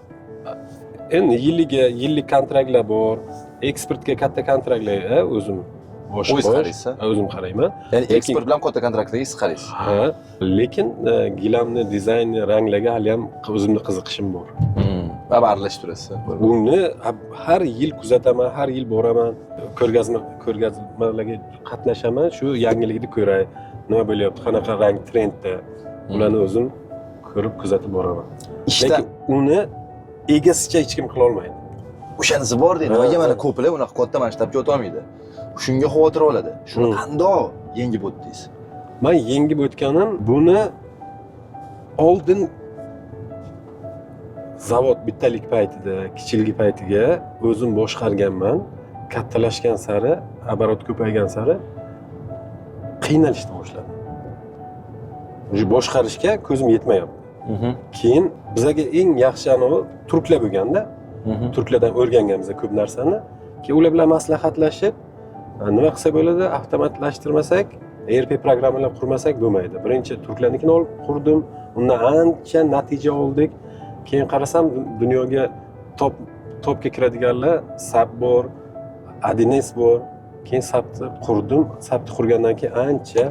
Speaker 2: Endi yilliga yillik kontraktlar bor. Eksportga katta kontraktlar, ha, o'zim bosh
Speaker 4: O'zingiz
Speaker 2: bosh.
Speaker 4: qaraysiz,
Speaker 2: Ha, o'zim qarayman.
Speaker 4: Ya'ni
Speaker 2: Lekin-
Speaker 4: eksport bilan katta kontraktlarga siz qaraysiz.
Speaker 2: Ha, lekin gilamni dizayni, ranglarga hali ham o'zimni qiziqishim bor.
Speaker 4: Va aralashib turasiz.
Speaker 2: Buni har yil kuzataman, har yil boraman, ko'rgazmalarga qatnashaman, shu yangilikni ko'ray, nima bo'lyapti, qanaqa rang trendda, ularni o'zim ko'rib kuzatib boraman.
Speaker 4: Ishda
Speaker 2: Lekin uni egasicha hech kim qila olmaydi.
Speaker 4: O'shanisi bor deydi.
Speaker 2: Ha,
Speaker 4: Nimaga
Speaker 2: ha.
Speaker 4: mana ko'plar unaqa katta masshtabga o'tolmaydi? Shunga xavotir oladi. Shuni qandoq yengib o'tdingiz?
Speaker 2: Man yengib o'tganim, buni oldin zavod bittalik paytida, kichilgi paytiga o'zim boshqarganman. Kattalashgan sari, оборот ko'paygan sari qiynalishni boshladim. Уже boshqarishga ko'zim yetmayapti. Keyin bizaga eng yaxshi anavi turklar bo'lganda, turklardan o'rganganmiz ko'p narsani. Keyin ular bilan maslahatlashib, nima qilsa bo'ladi, avtomatlashtirmasak, ERP programmalar qurmasak bo'lmaydi. Birinchi turklarnikini olib qurdim, undan ancha natija oldik. Keyin qarasam, dunyoga topga kiradiganlar SAP bor, 1С bor. Keyin SAPni qurdim. SAPni qurgandan keyin ancha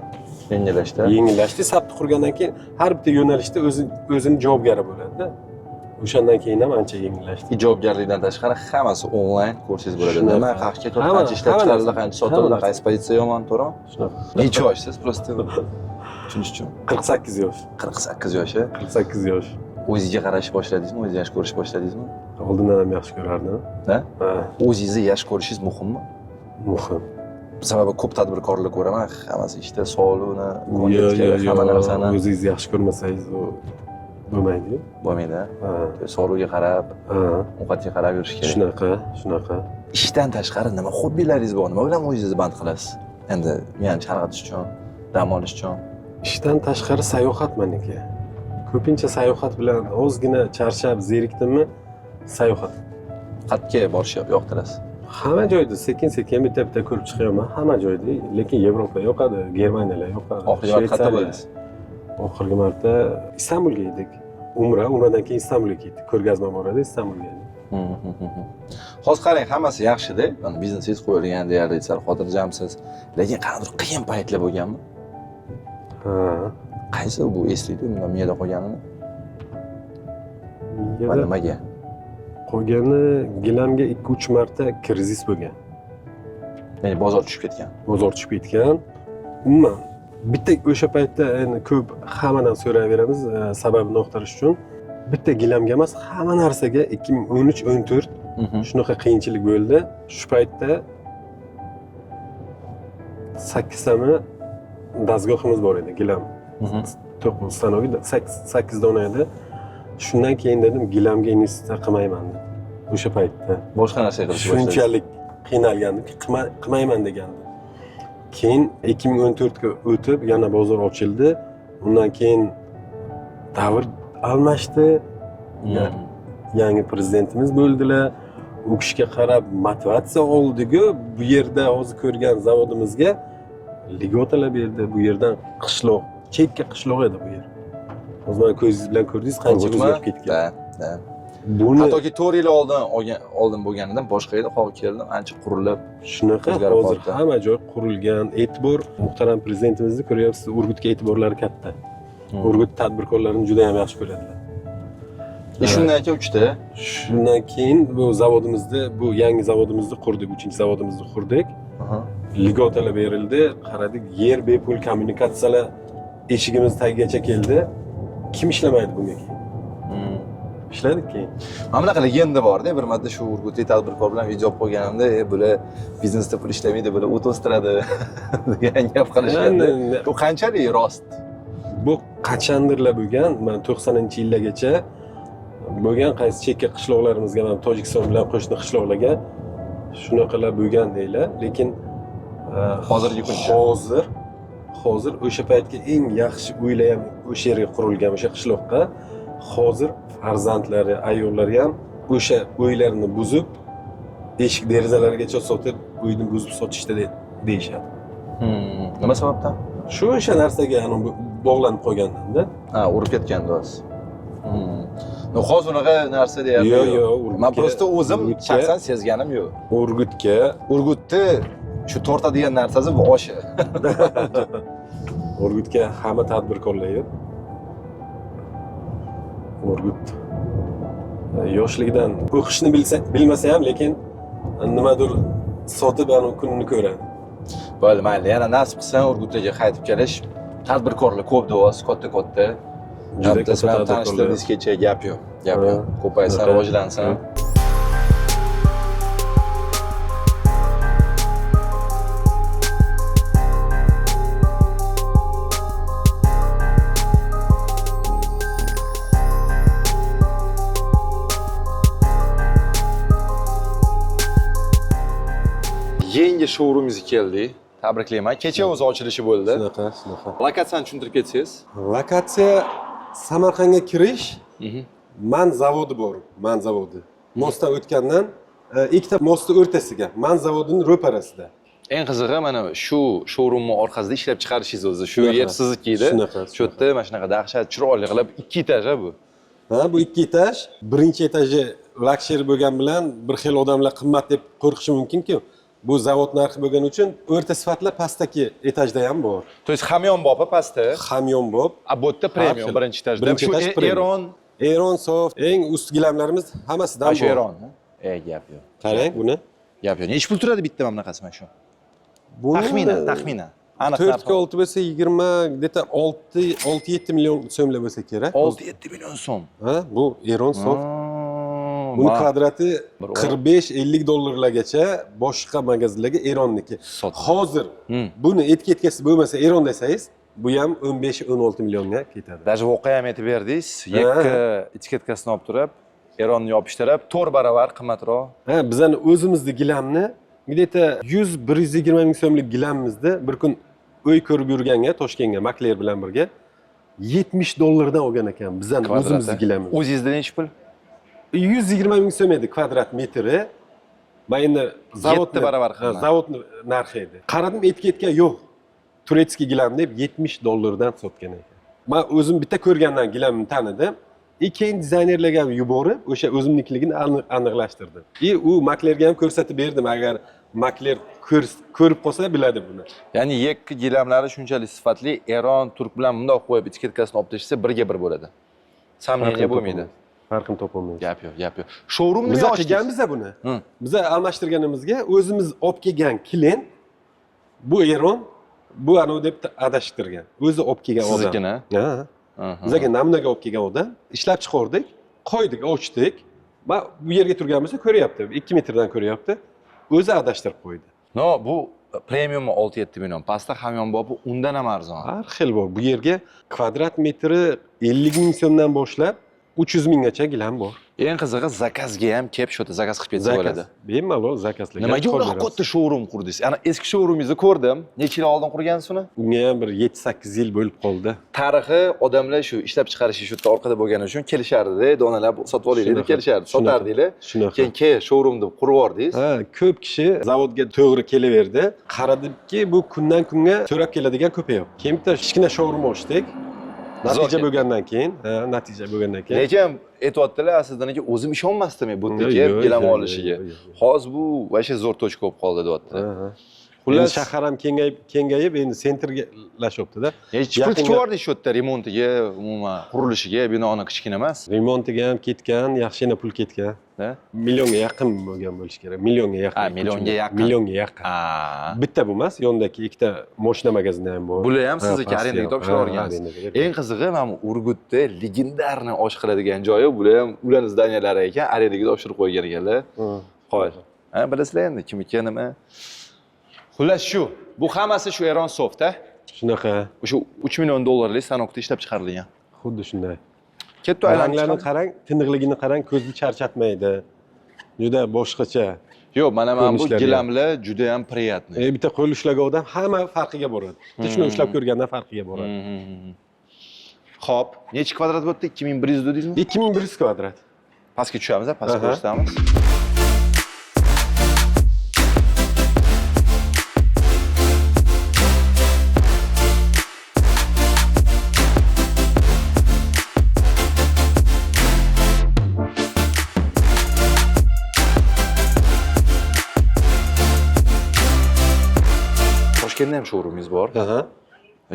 Speaker 4: Yengillashdi.
Speaker 2: Yengillashdi. SAPni qurgandan keyin har bitta yo'nalishda o'zi o'zini javobgari bo'ladi-da. O'shandan keyin ham ancha yengillashdi.
Speaker 4: Javobgarlikdan tashqari hammasi onlayn ko'rsangiz bo'ladi.
Speaker 2: Shunaqa.
Speaker 4: Nima qayerga ketyapti, qancha ishlab
Speaker 2: Hamma
Speaker 4: chiqarildi,
Speaker 2: narsa.
Speaker 4: qancha sotildi,
Speaker 2: Hamma narsa.
Speaker 4: qaysi pozitsiya yomon, to'g'rimi?
Speaker 2: Shunaqa.
Speaker 4: Necha yoshsiz, просто tushunish uchun?
Speaker 2: 48 yosh.
Speaker 4: 48 yoshi.
Speaker 2: 48 yosh.
Speaker 4: O'zingizga qarashni boshladingizmi? O'zingizni yaxshi ko'rishni boshladingizmi?
Speaker 2: Oldindan ham yaxshi ko'rardim.
Speaker 4: Ha?
Speaker 2: Ha,
Speaker 4: O'zingizni yaxshi ko'rishingiz muhimmi?
Speaker 2: Muhim.
Speaker 4: Sababi ko'p tadbirkorlar ko'raman, hammasi ishda sog'lig'ini,
Speaker 2: Yo'q, yo'q,
Speaker 4: hamma
Speaker 2: yo'q.
Speaker 4: narsani
Speaker 2: O'zingizni yaxshi ko'rmasangiz, u bo'lmaydi.
Speaker 4: Bo'lmaydi.
Speaker 2: Ha.
Speaker 4: Sog'lig'iga qarab,
Speaker 2: Ha.
Speaker 4: ovqatga qarab yurish kerak.
Speaker 2: Shunaqa, shunaqa.
Speaker 4: Ishdan tashqari nima hobbilaringiz bor? Nima bilan o'zingizni band qilasiz? Endi miyani chalg'itish uchun, dam olish uchun.
Speaker 2: Ishdan tashqari sayohat meniki. Ko'pincha sayohat bilan ozgina charchab, zerikdimmi, sayohat.
Speaker 4: Qayerga borishni yoqtirasiz?
Speaker 2: Hamma joyda sekin-sekin bitta-bitta ko'rib chiqyapman, hamma joyda, lekin Yevropa yoqadi, Germaniyalar yoqadi.
Speaker 4: Oxirgi marta qayerda
Speaker 2: Shvetsariya.
Speaker 4: bo'ldingiz?
Speaker 2: Oxirgi marta Istanbulga edik. Umra, umradan keyin Istanbulga ketdik. Ko'rgazma bor edi, Istanbulga edik.
Speaker 4: Hozir qarang, hammasi yaxshida. Mana biznesingiz qo'yilgan deyarli, sal xotirjamsiz. Lekin qanaqadir qiyin paytlar bo'lganmi?
Speaker 2: Ha.
Speaker 4: Qaysi bu eslaydi, undan miyada qolganini? Va
Speaker 2: Miyada
Speaker 4: nimaga?
Speaker 2: qolgani, gilamga 2-3 marta krizis bo'lgan.
Speaker 4: Ya'ni bozor tushib ketgan.
Speaker 2: Bozor tushib ketgan. Umuman bitta o'sha paytda endi ko'p hammadan so'rayveramiz, sababini axtarish uchun. Bitta gilamga emas, hamma narsaga 2013-14 shunaqa qiyinchilik bo'ldi. Shu paytda sakkiztami dastgohimiz bor edi, gilam to'quv stanogi sakkiz dona edi. Shundan keyin dedim, gilamga investitsiya qilmayman dedim. O'sha paytda.
Speaker 4: Boshqa narsa qilishni boshladingiz.
Speaker 2: Shunchalik qiynalgandimki, qilmayman degandim. Keyin 2014 ga o'tib yana bozor ochildi. Undan keyin davr almashdi. Yangi prezidentimiz bo'ldilar. U kishiga qarab motivatsiya oldiku, bu yerda hozir ko'rgan zavodimizga льгота lar berdi. Bu yerdan qishloq, chekka qishloq edi bu yer. Hozir mana ko'zingiz bilan ko'rdingiz, qancha
Speaker 4: Urgutmi?
Speaker 2: o'zgarib ketgan.
Speaker 4: Да, да.
Speaker 2: Buni
Speaker 4: Hattoki 4 yil oldin olgan oldin bo'lganidan boshqa edi, hozir keldim, ancha qurilib,
Speaker 2: shunaqa
Speaker 4: o'zgarib
Speaker 2: hozir
Speaker 4: qoldi.
Speaker 2: Hamma joy qurilgan. E'tibor, muhtaram prezidentimizni ko'ryapsiz, Urgutga e'tiborlari katta. Urgut tadbirkorlarini juda ham yaxshi ko'radilar.
Speaker 4: E, shundan keyin uchta.
Speaker 2: Shundan keyin bu zavodimizni, bu yangi zavodimizni qurdik, uchinchi zavodimizni qurdik. Льгота lar berildi, qaradik, yer bepul, kommunikatsiyalar eshigimiz tagigacha keldi. Kim ishlamaydi bunga keyin? Ishladik keyin.
Speaker 4: Mana bunaqa legenda borda, bir marta shu Urgutlik tadbirkor bilan video olib qo'yganimda, bular biznesda pul ishlamaydi, bular o't o'stiradi degan gap qilishganda. Bu qanchalik rost?
Speaker 2: Bu qachondirlar bo'lgan, mana 90-yillargacha bo'lgan qaysi chekka qishloqlarimizga, mana Tojikiston bilan qo'shni qishloqlarga shunaqalar bo'lgan deylar, lekin
Speaker 4: hozirgi kuncha
Speaker 2: hozir o'sha paytga eng yaxshi uylar ham o'sha yerga qurilgan, o'sha qishloqqa. Hozir farzandlari, ayollari ham o'sha uylarni buzib, eshik derazalargacha sotib, uyni buzib sotishdi deyishadi.
Speaker 4: Nima sababdan?
Speaker 2: Shu o'sha narsaga bog'lanib qolganda.
Speaker 4: Ha, urib ketgan do'st. No, hozir unaqa narsa deyapti.
Speaker 2: Yo'q, yo'q.
Speaker 4: Men prosta o'zim shaxsan sezganim yo'q.
Speaker 2: Urgutga,
Speaker 4: Urgutni shu tortadigan narsasi bu oshi.
Speaker 2: Urgutga hamma tadbirkorlar yo'q. Urgut yoshligidan o'qishni bilmasa ham, lekin nimadir sotib kunini ko'radi.
Speaker 4: Bo'ldi, mayli, yana nasib qilsa Urgutga qaytib kelish. Tadbirkorlar ko'p deyapsiz, katta-katta.
Speaker 2: Juda katta tadbirkorlar.
Speaker 4: Tanishtirdingiz kecha, gap yo'q. Gap yo'q. Ko'paysin, rivojlansin. Yangi showroomingizga keldik. Tabriklayman. Kecha o'zi ochilishi bo'ldi.
Speaker 2: Shunaqa, shunaqa.
Speaker 4: Lokatsiyani tushuntirib ketsangiz.
Speaker 2: Lokatsiya Samarqandga kirish, Man zavodi bor, Man zavodi. Mostdan o'tgandan ikkita mostni o'rtasiga, Man zavodining ro'parasida.
Speaker 4: Eng qizig'i mana shu showroomning orqasida ishlab chiqarishingiz o'zi. Shu yer sizniki edi.
Speaker 2: Shunaqa.
Speaker 4: Shu yerda mana shunaqa dahshat chiroyli qilib 2 etaj bu.
Speaker 2: Ha, bu 2 etaj. Birinchi etaji luxury bo'lgan bilan bir xil odamlar qimmat deb qo'rqishi mumkin-ku. Bu zavod narxi bo'lgani uchun o'rta sifatli pastdagi etajda ham bor.
Speaker 4: To есть hamyonbobi pastda.
Speaker 2: Hamyonbob.
Speaker 4: A bu yerda premium birinchi etajda.
Speaker 2: Birinchi etaj premium.
Speaker 4: Eron,
Speaker 2: Eron soft, eng ust gilamlarimiz hammasidan bor.
Speaker 4: Shu Eron. Gap yo'q.
Speaker 2: Qarang buni.
Speaker 4: Gap yo'q. Necha pul turadi bitta mana bunaqasi mana shu? Taxminan, taxminan. Aniq
Speaker 2: 4 ga 6 bo'lsa 20, где-то 6-7 million so'mlar bo'lsa kerak.
Speaker 4: 6-7 million so'm.
Speaker 2: Ha, bu Eron soft. Buni kvadrati 45-50 dollarlargacha boshqa magazinlarga Eronniki. Hozir buni etiketkasi bo'lmasa Eron desangiz, bu ham 15-16 millionga ketadi.
Speaker 4: Даже voqea ham aytib berdingiz. Yakka etiketkasini olib turib, Eronni yopishtirib, 4 barobar qimmatroq.
Speaker 2: Ha, bizani o'zimizni gilamni где-то 100-120 ming so'mlik gilamimizni bir kun uy ko'rib yurganga Toshkentga makler bilan birga 70 dollardan olgan ekan bizani o'zimizni gilamimiz.
Speaker 4: O'zingizda necha pul?
Speaker 2: 120 ming so'm edi kvadrat metri. Men endi zavodni
Speaker 4: barobar qimmat.
Speaker 2: Zavodni narxi edi. Qaradim etiketka yo'q. Turetskiy gilam deb 70 dollardan sotgan ekan. Men o'zim bitta ko'rgandan gilamni tanidim. Keyin dizaynerlarga ham yuborib, o'sha o'zimnikligini aniqlashtirdim. U maklerga ham ko'rsatib berdim, agar makler ko'rib qolsa biladi buni.
Speaker 4: Ya'ni yakka gilamlari shunchalik sifatli, Eron, Turk bilan bundoq qo'yib etiketkasini olib tashlasa birga bir bo'ladi. Samneniya bo'lmaydi.
Speaker 2: Farqini topolmaysiz.
Speaker 4: Gap yo'q, gap yo'q. Showroomni
Speaker 2: biz qilganmiz buni. Biz almashtirganimizga o'zimiz olib kelgan klient bu Eron, bu anavi deb adashtirgan. O'zi olib kelgan odam.
Speaker 4: Siznikini?
Speaker 2: Ha. Bizga namunaga olib kelgan odam. Ishlab chiqardik, qo'ydik, ochdik. Ma bu yerga turgan bo'lsa ko'ryapti, 2 metrdan ko'ryapti. O'zi adashtirib qo'ydi.
Speaker 4: No, bu premium 6-7 million, pastda hamyonbobi undan ham arzon.
Speaker 2: Har xil bor. Bu yerga kvadrat metri 50 ming so'mdan boshlab 300 minggacha gilam bor.
Speaker 4: Eng qizig'i zakazga ham kelib shu yerda zakaz qilib ketsa bo'ladi.
Speaker 2: Bemalol zakazlarga.
Speaker 4: Nimaga unaqa katta showroom qurdingiz? Ana eski showroomingizni ko'rdim. Necha yil oldin qurgansiz uni?
Speaker 2: Unga ham bir 7-8 yil bo'lib qoldi.
Speaker 4: Tarixi odamlar shu ishlab chiqarishi shu yerda orqada bo'lgani uchun kelishardi, donalab sotib olaylik deb kelishardi, sotardinglar. Keyin ke showroom deb qurib yubordingiz.
Speaker 2: Ha, ko'p kishi zavodga to'g'ri kelaverdi. Qaradimki, bu kundan kunga so'rab keladigan ko'payapti. Keyin bitta kichkina showroom ochdik. Natija bo'lgandan keyin, natija bo'lgandan keyin.
Speaker 4: Lekin aytyaptilar, aslida o'zim ishonmasdim bu yerga kelib gilam olishiga. Hozir bu vashshe zo'r tochka bo'lib qoldi deyaptilar.
Speaker 1: Xullas,
Speaker 2: shahar ham kengayib endi центр galashyapti-da.
Speaker 4: Nechi pul tikib yubordik shu yerda remontiga, umuman qurilishiga, binoni kichkina emas.
Speaker 2: Remontiga ham ketgan, yaxshigina pul ketgan.
Speaker 4: Da?
Speaker 2: Millionga yaqin bo'lgan bo'lishi kerak. Millionga yaqin.
Speaker 4: Ha, millionga yaqin.
Speaker 2: Millionga yaqin.
Speaker 4: Ha.
Speaker 2: Bitta bu emas, yonidagi ikkita moshina magazini ham bor.
Speaker 4: Bular ham
Speaker 2: Ha,
Speaker 4: sizniki,
Speaker 2: pastda
Speaker 4: arendaga
Speaker 2: ham.
Speaker 4: topshirib
Speaker 2: Ha,
Speaker 4: yuborgansiz.
Speaker 2: arendaga.
Speaker 4: Eng qizig'i, mana bu Urgutda легендарный osh qiladigan joyi, bular ham ularning здания lari ekan, arendaga topshirib qo'ygan ekanlar.
Speaker 2: Ha.
Speaker 4: Qo'y. Ha, bilasizlar endi kimniki nima. Xullas shu, bu hammasi shu Eron Soft, ha?
Speaker 2: Shunaqa,
Speaker 4: O'sha 3 million dollarlik stanokda ishlab chiqarilgan.
Speaker 2: xuddi shunday.
Speaker 4: Ketdi aylanib
Speaker 2: Ranglarni
Speaker 4: chiqamiz.
Speaker 2: qarang, tiniqligini qarang, ko'zni charchatmaydi. Juda boshqacha.
Speaker 4: Yo'q, mana bu
Speaker 2: Ko'rinishlari ham.
Speaker 4: gilamlar juda ham приятный.
Speaker 2: Bitta qo'l ushlagan odam hamma farqiga boradi. Bitta shuni ushlab ko'rgandan farqiga boradi.
Speaker 4: Xo'p, necha kvadrat bo'ldi? 2100 dedingizmi?
Speaker 2: 2100 kvadrat.
Speaker 4: Pastga tushamiz, pastga
Speaker 2: Aha.
Speaker 4: ko'rsatamiz. Toshkentda ham showroomingiz bor.
Speaker 2: Aha.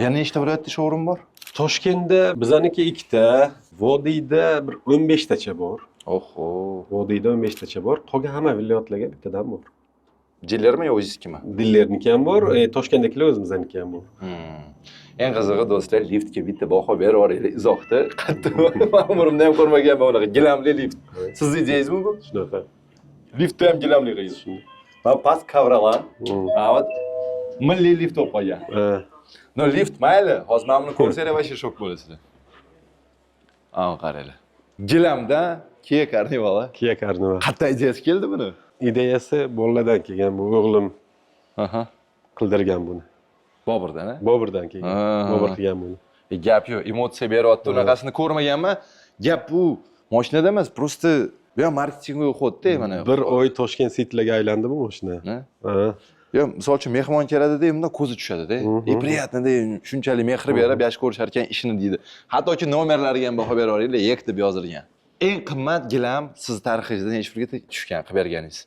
Speaker 4: Yana nechta viloyatda showroom bor?
Speaker 2: Toshkentda bizaniki ikkita, Vodiyda bir 15 tacha bor.
Speaker 4: Oho.
Speaker 2: Vodiyda 15 tacha bor. Qolgan hamma viloyatlarga bittadan bor.
Speaker 4: Dilermi yo o'zingiznikimi?
Speaker 2: Dilerniki ham bor, Toshkentdagilar o'zimizniki ham bor.
Speaker 4: Eng qizig'i do'stlar, liftga bitta baho berib yuboringlar izohda. Qattiq man umrimda ham ko'rmaganman unaqa gilamli lift. Sizni ideyangizmi bu?
Speaker 2: Shunaqa.
Speaker 4: Liftda ham gilamli qiz. Man past kavralan. Ha, milliy lift bo'lib qolgan.
Speaker 2: Ha.
Speaker 4: No, lift mayli. Hozir mana buni ko'rsanglar вообще shok bo'lasizlar. Ana qaranglar. Gilamda Kia Carnival.
Speaker 2: Kia Carnival.
Speaker 4: Qayerdan ideyasi keldi buni?
Speaker 2: Ideyasi bolalardan kelgan, bu o'g'lim
Speaker 4: Aha.
Speaker 2: qildirgan buni.
Speaker 4: Boburdan, a?
Speaker 2: Boburdan kelgan.
Speaker 4: Ha.
Speaker 2: Bobur qilgan buni.
Speaker 4: Gap yo'q, emotsiya beryapti, unaqasini ko'rmaganman. Gap bu mashinada emas, просто bu ham marketingga ход-da mana.
Speaker 2: Bir oy Toshkent Citylarga aylandi bu mashina.
Speaker 4: Ha?
Speaker 2: Ha.
Speaker 4: Yo, misol uchun mehmon keladida, bundan ko'zi tushadi-da. E, приятно-da, shunchalik mehr berib, yaxshi ko'rishar ekan ishini deydi. Hattoki nomerlariga ham baho berib yuboringlar, yek deb yozilgan. Eng qimmat gilam siz tarixingizda necha pulga tushgan qilib berganingiz?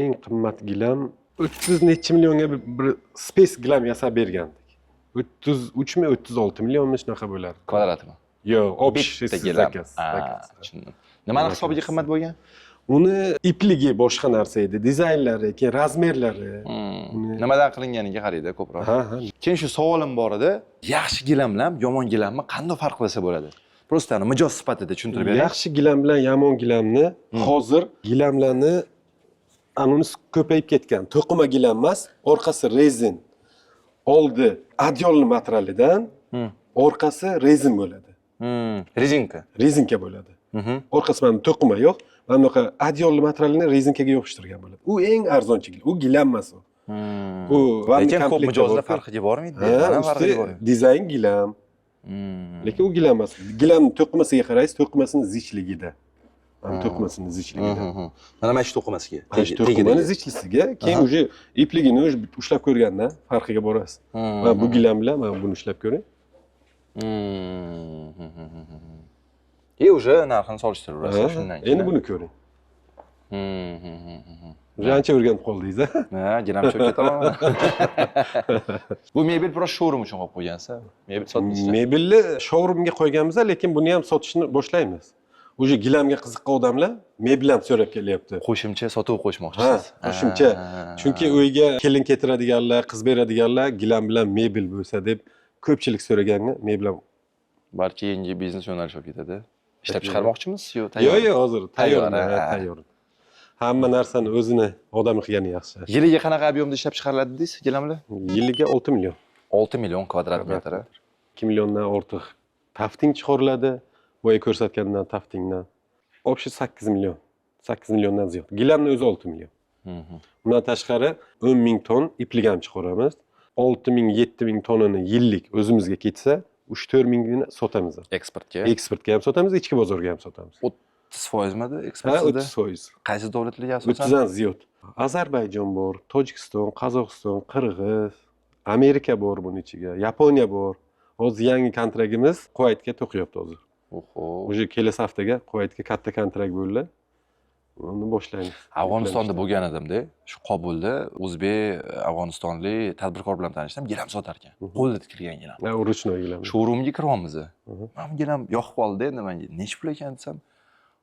Speaker 2: Eng qimmat gilam 30 nechi millionga bir space gilam yasab bergandik. 33 mi 36 millionmi shunaqa bo'lardi.
Speaker 4: Kvadratmi?
Speaker 2: Yo'q, общий
Speaker 4: Bitta gilam.
Speaker 2: заказ.
Speaker 4: Ha,
Speaker 2: Заказ.
Speaker 4: tushundim. Nimani hisobiga qimmat bo'lgan?
Speaker 2: Uni ipligi boshqa narsa edi, dizaynlari, keyin размер lari.
Speaker 4: Nimadan qilinganiga qaraydi ko'proq.
Speaker 2: Ha.
Speaker 4: Keyin shu savolim bor edi. Yaxshi gilam bilan yomon gilamni qanday farqlasa bo'ladi? Просто mijoz sifatida tushuntirib bering.
Speaker 2: Yaxshi gilam bilan yomon gilamni hozir gilamlarni anonisi ko'payib ketgan. To'qima gilam emas, orqasi rezin. Oldi одеяльный materialidan, orqasi rezin bo'ladi.
Speaker 4: Rezinka.
Speaker 2: Rezinka bo'ladi. Orqasi mana to'qima yo'q. Mana bunaqa одеяльный materialini rezinkaga yopishtirgan bo'ladi. U eng arzonchi gilam. U gilam emas u. U vanna
Speaker 4: Lekin ko'p
Speaker 2: komplekti
Speaker 4: mijozlar
Speaker 2: bor.
Speaker 4: farqiga bormaydi.
Speaker 2: Ha,
Speaker 4: Mana farqiga
Speaker 2: usti
Speaker 4: bormaydi.
Speaker 2: dizayn gilam. Lekin u gilam emas. Gilamni to'qimasiga qaraysiz, to'qimasini zichligida. Mana to'qimasini zichligida.
Speaker 4: Mana shu to'qimasiga.
Speaker 2: Mana shu to'qimani zichlisiga, keyin уже ipligini уже ushlab ko'rgandan farqiga borasiz. Mana bu gilam bilan mana buni ushlab ko'ring.
Speaker 4: И уже narxini solishtiraverasiz
Speaker 2: Ha,
Speaker 4: shundan keyin.
Speaker 2: Endi buni ko'ring. Уже ancha o'rganib qoldingiz, a?
Speaker 4: Ha, gilamcha ketaman. Bu mebel просто showroom uchun qo'yib qo'ygansiz. Mebel sotmaysizlar.
Speaker 2: Mebelni showroomga qo'yganmiz, lekin buni ham sotishni boshlaymiz. Уже gilamga qiziqqan odamlar mebel ham so'rab kelyapti.
Speaker 4: Qo'shimcha sotuv
Speaker 2: Ha,
Speaker 4: qo'shmoqchisiz.
Speaker 2: qo'shimcha. Chunki uyga kelin keltiradiganlar, qiz beradiganlar gilam bilan mebel bo'lsa deb ko'pchilik so'raganga mebel ham.
Speaker 4: Balki yangi biznes yo'nalishi bo'lib ketadi. Ishlab chiqarmoqchimiz yo tayyor?
Speaker 2: Yo'q, yo'q, hozir tayyor,
Speaker 4: Tayyor, ha.
Speaker 2: tayyor. Hamma narsani o'zini odami qilgani yaxshi.
Speaker 4: Yiliga qanaqa объем da ishlab chiqariladi deysiz gilamlar?
Speaker 2: Yiliga 6 million.
Speaker 4: 6 million kvadrat metr.
Speaker 2: 2 milliondan ortiq tafting chiqariladi. Boya ko'rsatgandan taftingdan. Общий 8 million. 8 milliondan ziyod. Gilamni o'zi 6 million. Undan tashqari 10 ming ton iplik ham chiqaramiz. 6 ming, 7 ming tonnani yillik o'zimizga ketsa, 3-4 mingini sotamiz.
Speaker 4: Eksportga.
Speaker 2: Eksportga ham sotamiz, ichki bozorga ham sotamiz.
Speaker 4: 30% midi eksport
Speaker 2: Ha,
Speaker 4: sizda?
Speaker 2: 30%.
Speaker 4: Qaysi davlatlarga asosan?
Speaker 2: 30 dan ziyod. Ozarbayjon bor, Tojikiston, Qozog'iston, Qirg'iz, Amerika bor buni ichiga, Yaponiya bor. Hozir yangi kontraktimiz Kuvaytga to'qiyapti hozir.
Speaker 4: Oho.
Speaker 2: Уже kelasi haftaga Kuvaytga katta kontrakt bo'ldi. Uni boshlaymiz.
Speaker 4: Afg'onistonda bo'lgan edimda, shu Qobulda o'zbek afg'onistonlik tadbirkor bilan tanishdim, gilam sotar ekan. Qo'lda tikilgan gilam.
Speaker 2: Ha, u ручной gilam.
Speaker 4: Showroomga kiryapmiz. Mana bu gilam yoqib qoldi endi menga. Nechi pul ekan desam,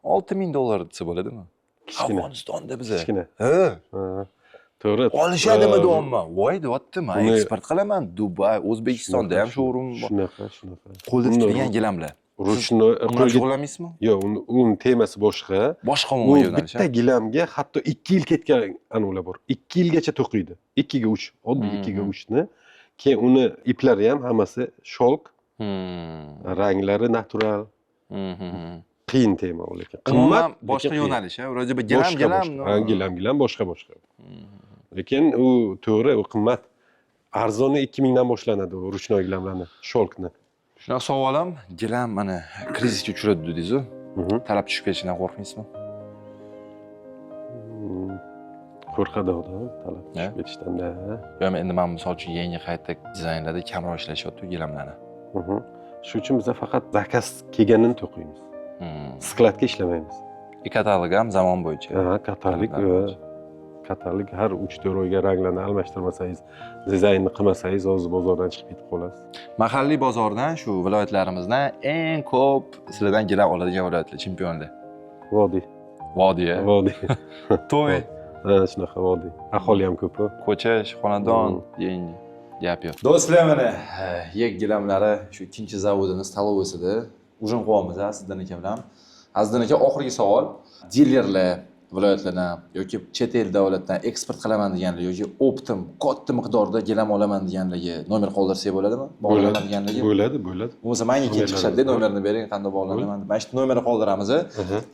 Speaker 4: $6000 desa bo'ladimi?
Speaker 2: Kichkina.
Speaker 4: Afg'onistonda biza.
Speaker 2: Kichkina.
Speaker 4: Ha.
Speaker 2: Ha, to'g'ri.
Speaker 4: Olishadimi deyapman. Voy deyapti, man
Speaker 2: Uni-
Speaker 4: eksport qilaman. Dubay, O'zbekistonda ham showroom bor.
Speaker 2: Shunaqa, shunaqa.
Speaker 4: Qo'lda
Speaker 2: Uni
Speaker 4: tikilgan gilamlar.
Speaker 2: Ручной
Speaker 4: Undan
Speaker 2: qo'lga
Speaker 4: shug'ullanmaysizmi?
Speaker 2: Yo'q, uni temasi boshqa.
Speaker 4: Boshqa
Speaker 2: U
Speaker 4: umuman yo'nalish.
Speaker 2: bitta gilamga hatto 2 yil ketgan anular bor. 2 yilgacha to'qiydi. 2 ga 3, oddiy 2 ga 3 ni. Keyin uni iplari ham hammasi шёлк, ranglari natural. Qiyin tema u lekin.
Speaker 4: Qimmat,
Speaker 2: Qimmat,
Speaker 4: boshqa
Speaker 2: lekin qiyin.
Speaker 4: yo'nalish, ha? Вроде бы gilam,
Speaker 2: Boshqa,
Speaker 4: gilam.
Speaker 2: boshqa. Ha, gilam, gilam boshqa boshqa. Lekin u to'g'ri, u qimmat. Arzoni 2000 dan boshlanadi u ручной gilamlarni, шёлк ni.
Speaker 4: Shunaqa savolim, gilam mana krizisga uchradi dedingiz-ku. Talab tushib ketishidan qo'rqmaysizmi?
Speaker 2: Qo'rqadi odam talab
Speaker 4: Ya.
Speaker 2: tushib ketishdan da.
Speaker 4: Yo, endi man misol uchun yangi qayta dizaynlarda kamroq ishlashyapti gilamlarni.
Speaker 2: Shu uchun biz faqat заказ kelganini to'qiymiz. Склад ga ishlamaymiz.
Speaker 4: И katalog ham zamon bo'yicha.
Speaker 2: Ha, katalog
Speaker 4: Talablar
Speaker 2: va
Speaker 4: bo'yicha.
Speaker 2: Katalog har 3-4 oyga ranglarni almashtirmasangiz, dizaynni qilmasangiz, hozir bozordan chiqib ketib qolasiz.
Speaker 4: Mahalliy bozordan, shu viloyatlarimizdan eng ko'p sizlardan gilam oladigan viloyatlar, chempionlar.
Speaker 2: Vodiy.
Speaker 4: Vodiya.
Speaker 2: Vodiy.
Speaker 4: To'y,
Speaker 2: Ha, shunaqa vodiy. Aholi ham ko'p.
Speaker 4: ko'cha, xonadon, yangi. Gap yo'q. Do'stlar, mana yek gilamlari shu ikkinchi zavodimiz столовой sida ужин qilyapmiz Asliddin aka bilan. Asliddin aka, oxirgi savol. Dilerlar viloyatlardan yoki chet el davlatdan eksport qilaman deganlar yoki оптом katta miqdorda gilam olaman deganlarga nomer qoldirsak bo'ladimi? Bog'lanaman deganlarga.
Speaker 2: Bo'ladi, bo'ladi.
Speaker 4: Bo'lmasa manga keyin
Speaker 2: Nomerlarimiz
Speaker 4: chiqishadi,
Speaker 2: bor.
Speaker 4: Nomerini bering, qanday bog'lanaman deb. Mana shu nomerni qoldiramiz.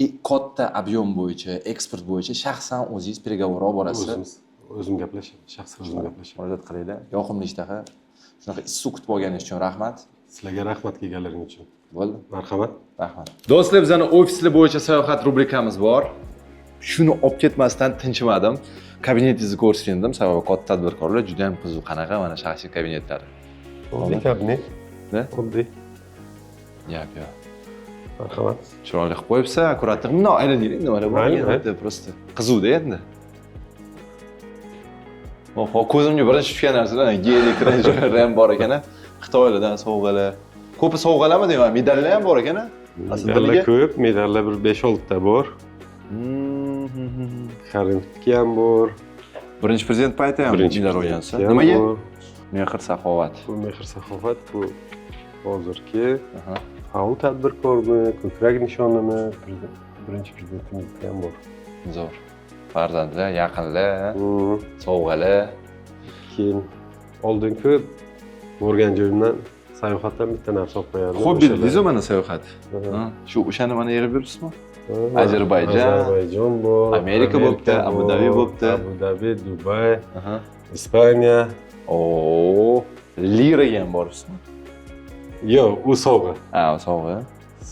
Speaker 4: И katta объем bo'yicha, eksport bo'yicha shaxsan o'zingiz переговор olib borasiz.
Speaker 2: O'zimiz, o'zim gaplashaman, shaxsan o'zim gaplashaman.
Speaker 4: Murojaat qilinglar. Yoqimli ishtaha. Shunaqa issiq kutib olganingiz uchun rahmat.
Speaker 2: Sizlarga rahmat kelganlaring uchun.
Speaker 4: Bo'ldi.
Speaker 2: Marhamat.
Speaker 4: Rahmat. Do'stlar, bizani ofislar bo'yicha sayohat rubrikamiz bor. Shuni olib ketmasdan tinchimadim. Kabinetingizni ko'rsating dedim, sababi katta tadbirkorlar juda ham qiziq, qanaqa mana shaxsiy kabinetlari.
Speaker 2: Oddiy kabinet.
Speaker 4: Ne?
Speaker 2: Oddiy.
Speaker 4: Gap yo'q.
Speaker 2: Marhamat.
Speaker 4: Chiroyli qilib qo'yibsan, аккуратно. Bundoq aylanaylik, nimalar bor?
Speaker 2: Mayli, mayli.
Speaker 4: Endi просто qiziqda endi. Oho, ko'zimga birinchi tushgan narsalar Gelik, Range Rover ham bor ekan. Xitoylardan sovg'alar. Ko'pi sovg'alarmi deyman, medallar ham bor ekan.
Speaker 2: Medallar ko'p, medallar bir 5-6 ta bor. Karimovniki ham bor.
Speaker 4: Birinchi prezident payti ham
Speaker 2: Birinchi
Speaker 4: medal olgansiz.
Speaker 2: prezidentniki ham
Speaker 4: Nimaga?
Speaker 2: bor.
Speaker 4: Mehr saxovat.
Speaker 2: Bu mehr saxovat, bu hozirgi faol tadbirkormi, ko'krak nishonimi, birinchi prezidentimizda ham bor.
Speaker 4: Zo'r. Farzandlar, yaqinlar, sovg'alar.
Speaker 2: Keyin oldin ko'p borgan joyimdan sayohatdan bitta narsa olib qo'yardim.
Speaker 4: Hobbi
Speaker 2: O'shalar-
Speaker 4: dedingiz mana sayohat.
Speaker 2: Ha.
Speaker 4: Ha, shu o'shani mana yig'ib yuribsizmi?
Speaker 2: Ha,
Speaker 4: Ozarbayjon.
Speaker 2: Ozarbayjon bor.
Speaker 4: Amerika bo'pti, Abu Dabi
Speaker 2: bor,
Speaker 4: bo'pti.
Speaker 2: Abu Dabi, Dubay, Ispaniya.
Speaker 4: Oo, Liraga ham boribsizmi?
Speaker 2: Yo'q, u sovg'a.
Speaker 4: Ha, sovg'a.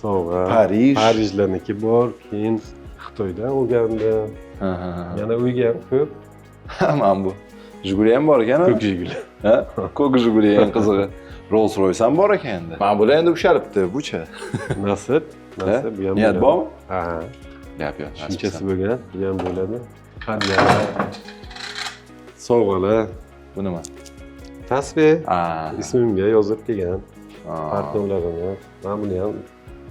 Speaker 2: Sovg'a.
Speaker 4: Parij.
Speaker 2: Parijlarniki bor, keyin Xitoydan olgandim.
Speaker 4: Ha, ha, ha.
Speaker 2: Yana uyga ham ko'p.
Speaker 4: Mana bu. Jiguli ham bor ekan.
Speaker 2: Ko'k Jiguli.
Speaker 4: Ha? Ko'k Jiguli eng qizig'i. Rolls Royce ham bor ekan endi. Mana bular endi ushalibdi, buchi.
Speaker 2: Nasib, nasib bu ham
Speaker 4: Niyat
Speaker 2: bo'ladi.
Speaker 4: bormi?
Speaker 2: Ha,
Speaker 4: Gap yo'q.
Speaker 2: shunchasi bo'lgan, bu ham bo'ladi. Hadyalar, sovg'alar,
Speaker 4: Bu nima?
Speaker 2: tasbeh.
Speaker 4: Ha.
Speaker 2: Ismimga yozib kelgan
Speaker 4: Ha.
Speaker 2: partnyorlarimni. Mana buni ham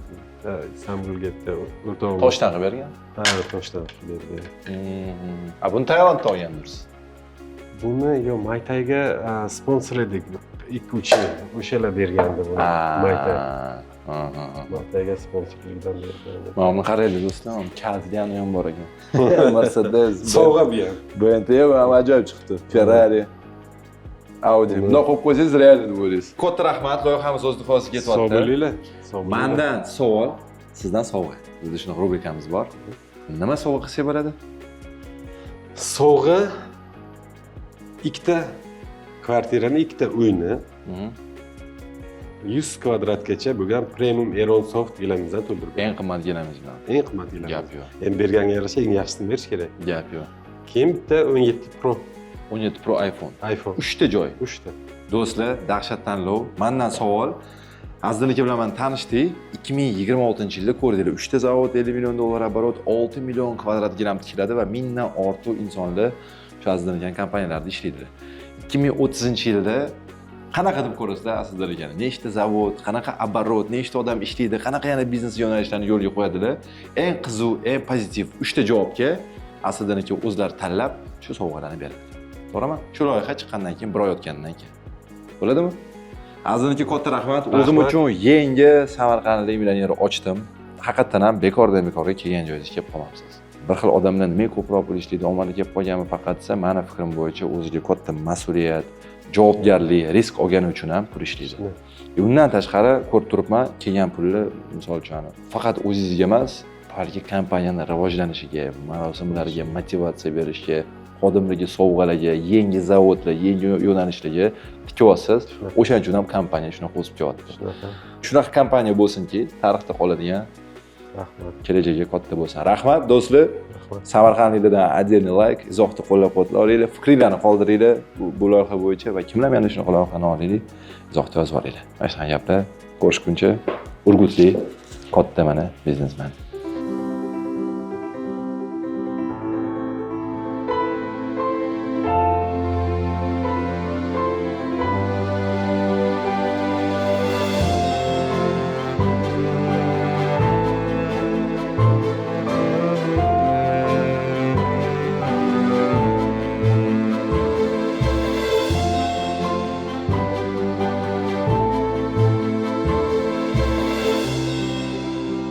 Speaker 2: bitta Istanbulga bitta o'rtog'im.
Speaker 4: Toshdan qilib bergan.
Speaker 2: Ha, toshdan qilib bergan.
Speaker 4: A buni Tailandda olgandirsiz.
Speaker 2: Buni yo Maytayga sponsor edik 2-3 yil. O'shalar bergandi buni. Maytay.
Speaker 4: Ha, ha, ha.
Speaker 2: Maytayga sponsorlikdan bergandi.
Speaker 4: Mana buni qaraylik do'stlar, mana kalitgani ham bor ekan. Mercedes,
Speaker 2: Sovg'a bu ham.
Speaker 4: BMW ham ajoyib chiqdi. Ferrari, Audi. Bundoq qo'yib qo'ysangiz real deb o'ylaysiz. Katta rahmat, loyihamiz o'z nihoyasiga
Speaker 2: Sog'
Speaker 4: yetyapti.
Speaker 2: bo'linglar. Sog' bo'linglar.
Speaker 4: Mandan savol, sizdan sovg'a. Bizda shunaqa rubrikamiz bor. Nima sovg'a qilsak bo'ladi?
Speaker 2: Sovg'a ikkita kvartirani, ikkita uyni 100 kvadratgacha bo'lgan premium Eron Soft gilamimizdan to'ldirib
Speaker 4: Eng qimmat gilamingiz bilan.
Speaker 2: Eng qimmat gilam.
Speaker 4: Gap yo'q.
Speaker 2: Endi berganga yarasha eng yaxshisini berish kerak.
Speaker 4: Gap yo'q.
Speaker 2: Keyin bitta 17 Pro
Speaker 4: 17 Pro iPhone.
Speaker 2: iPhone.
Speaker 4: 3 ta joy.
Speaker 2: 3 ta.
Speaker 4: Do'stlar, dahshat tanlov. Mandan savol. Azizlar aka bilan man tanishdik. 2026-yilda ko'rdinglar, 3 ta zavod, 50 million dollar оборот, 6 million kvadrat gilam tikiladi va mingdan ortiq insonlar shu Azizlar aka kompaniyalarda ishlaydilar. 2030-yilda qanaqa deb ko'rasizlar Azizlar akani? Nechta zavod, qanaqa оборот, nechta odam ishlaydi, qanaqa yana biznes yo'nalishlarini yo'lga qo'yadilar? Eng qiziq, eng pozitiv 3 ta javobga Asliddin aka o'zlari tanlab shu sovg'alarni beradi. To'g'rimi? Shu loyiha chiqqandan keyin, bir oy o'tgandan keyin. Bo'ladimi? Azizlar aka, katta rahmat. O'zim uchun yangi samarqandlik millioner ochdim. Haqiqatdan ham bekordan bekorga kelgan joyingizga kelib qolmabsiz. Bir xil odamlar nimaga ko'proq pul ishlaydi, omadi kelib qolganmi faqat desa, mani fikrim bo'yicha o'ziga katta mas'uliyat, javobgarlik, risk olgani uchun ham pul ishlaydi. Undan tashqari ko'rib turibman, kelgan pulni misol uchun faqat o'zingizga emas, balki kompaniyani rivojlanishiga, marosimlarga motivatsiya berishga, xodimlarga sovg'alarga, yangi zavodlar, yangi yo'nalishlarga tikyapsiz. O'shaning uchun ham kompaniya shunaqa o'sib kelyapti.
Speaker 2: Shunaqa.
Speaker 4: Shunaqa kompaniya bo'lsinki, tarixda qoladigan,
Speaker 2: Rahmat.
Speaker 4: kelajagi katta bo'lsin. Rahmat, do'stlar.
Speaker 2: Rahmat.
Speaker 4: Samarqandliklardan отдельный лайк, izohda qo'llab-quvvatlab olinglar, fikringlarni qoldiringlar bu loyiha bo'yicha va kimlar yana shunaqa loyihani olaylik, izohda yozib olinglar. Mana shunaqa gaplar. Ko'rishguncha, urgutlik katta mana biznesmen.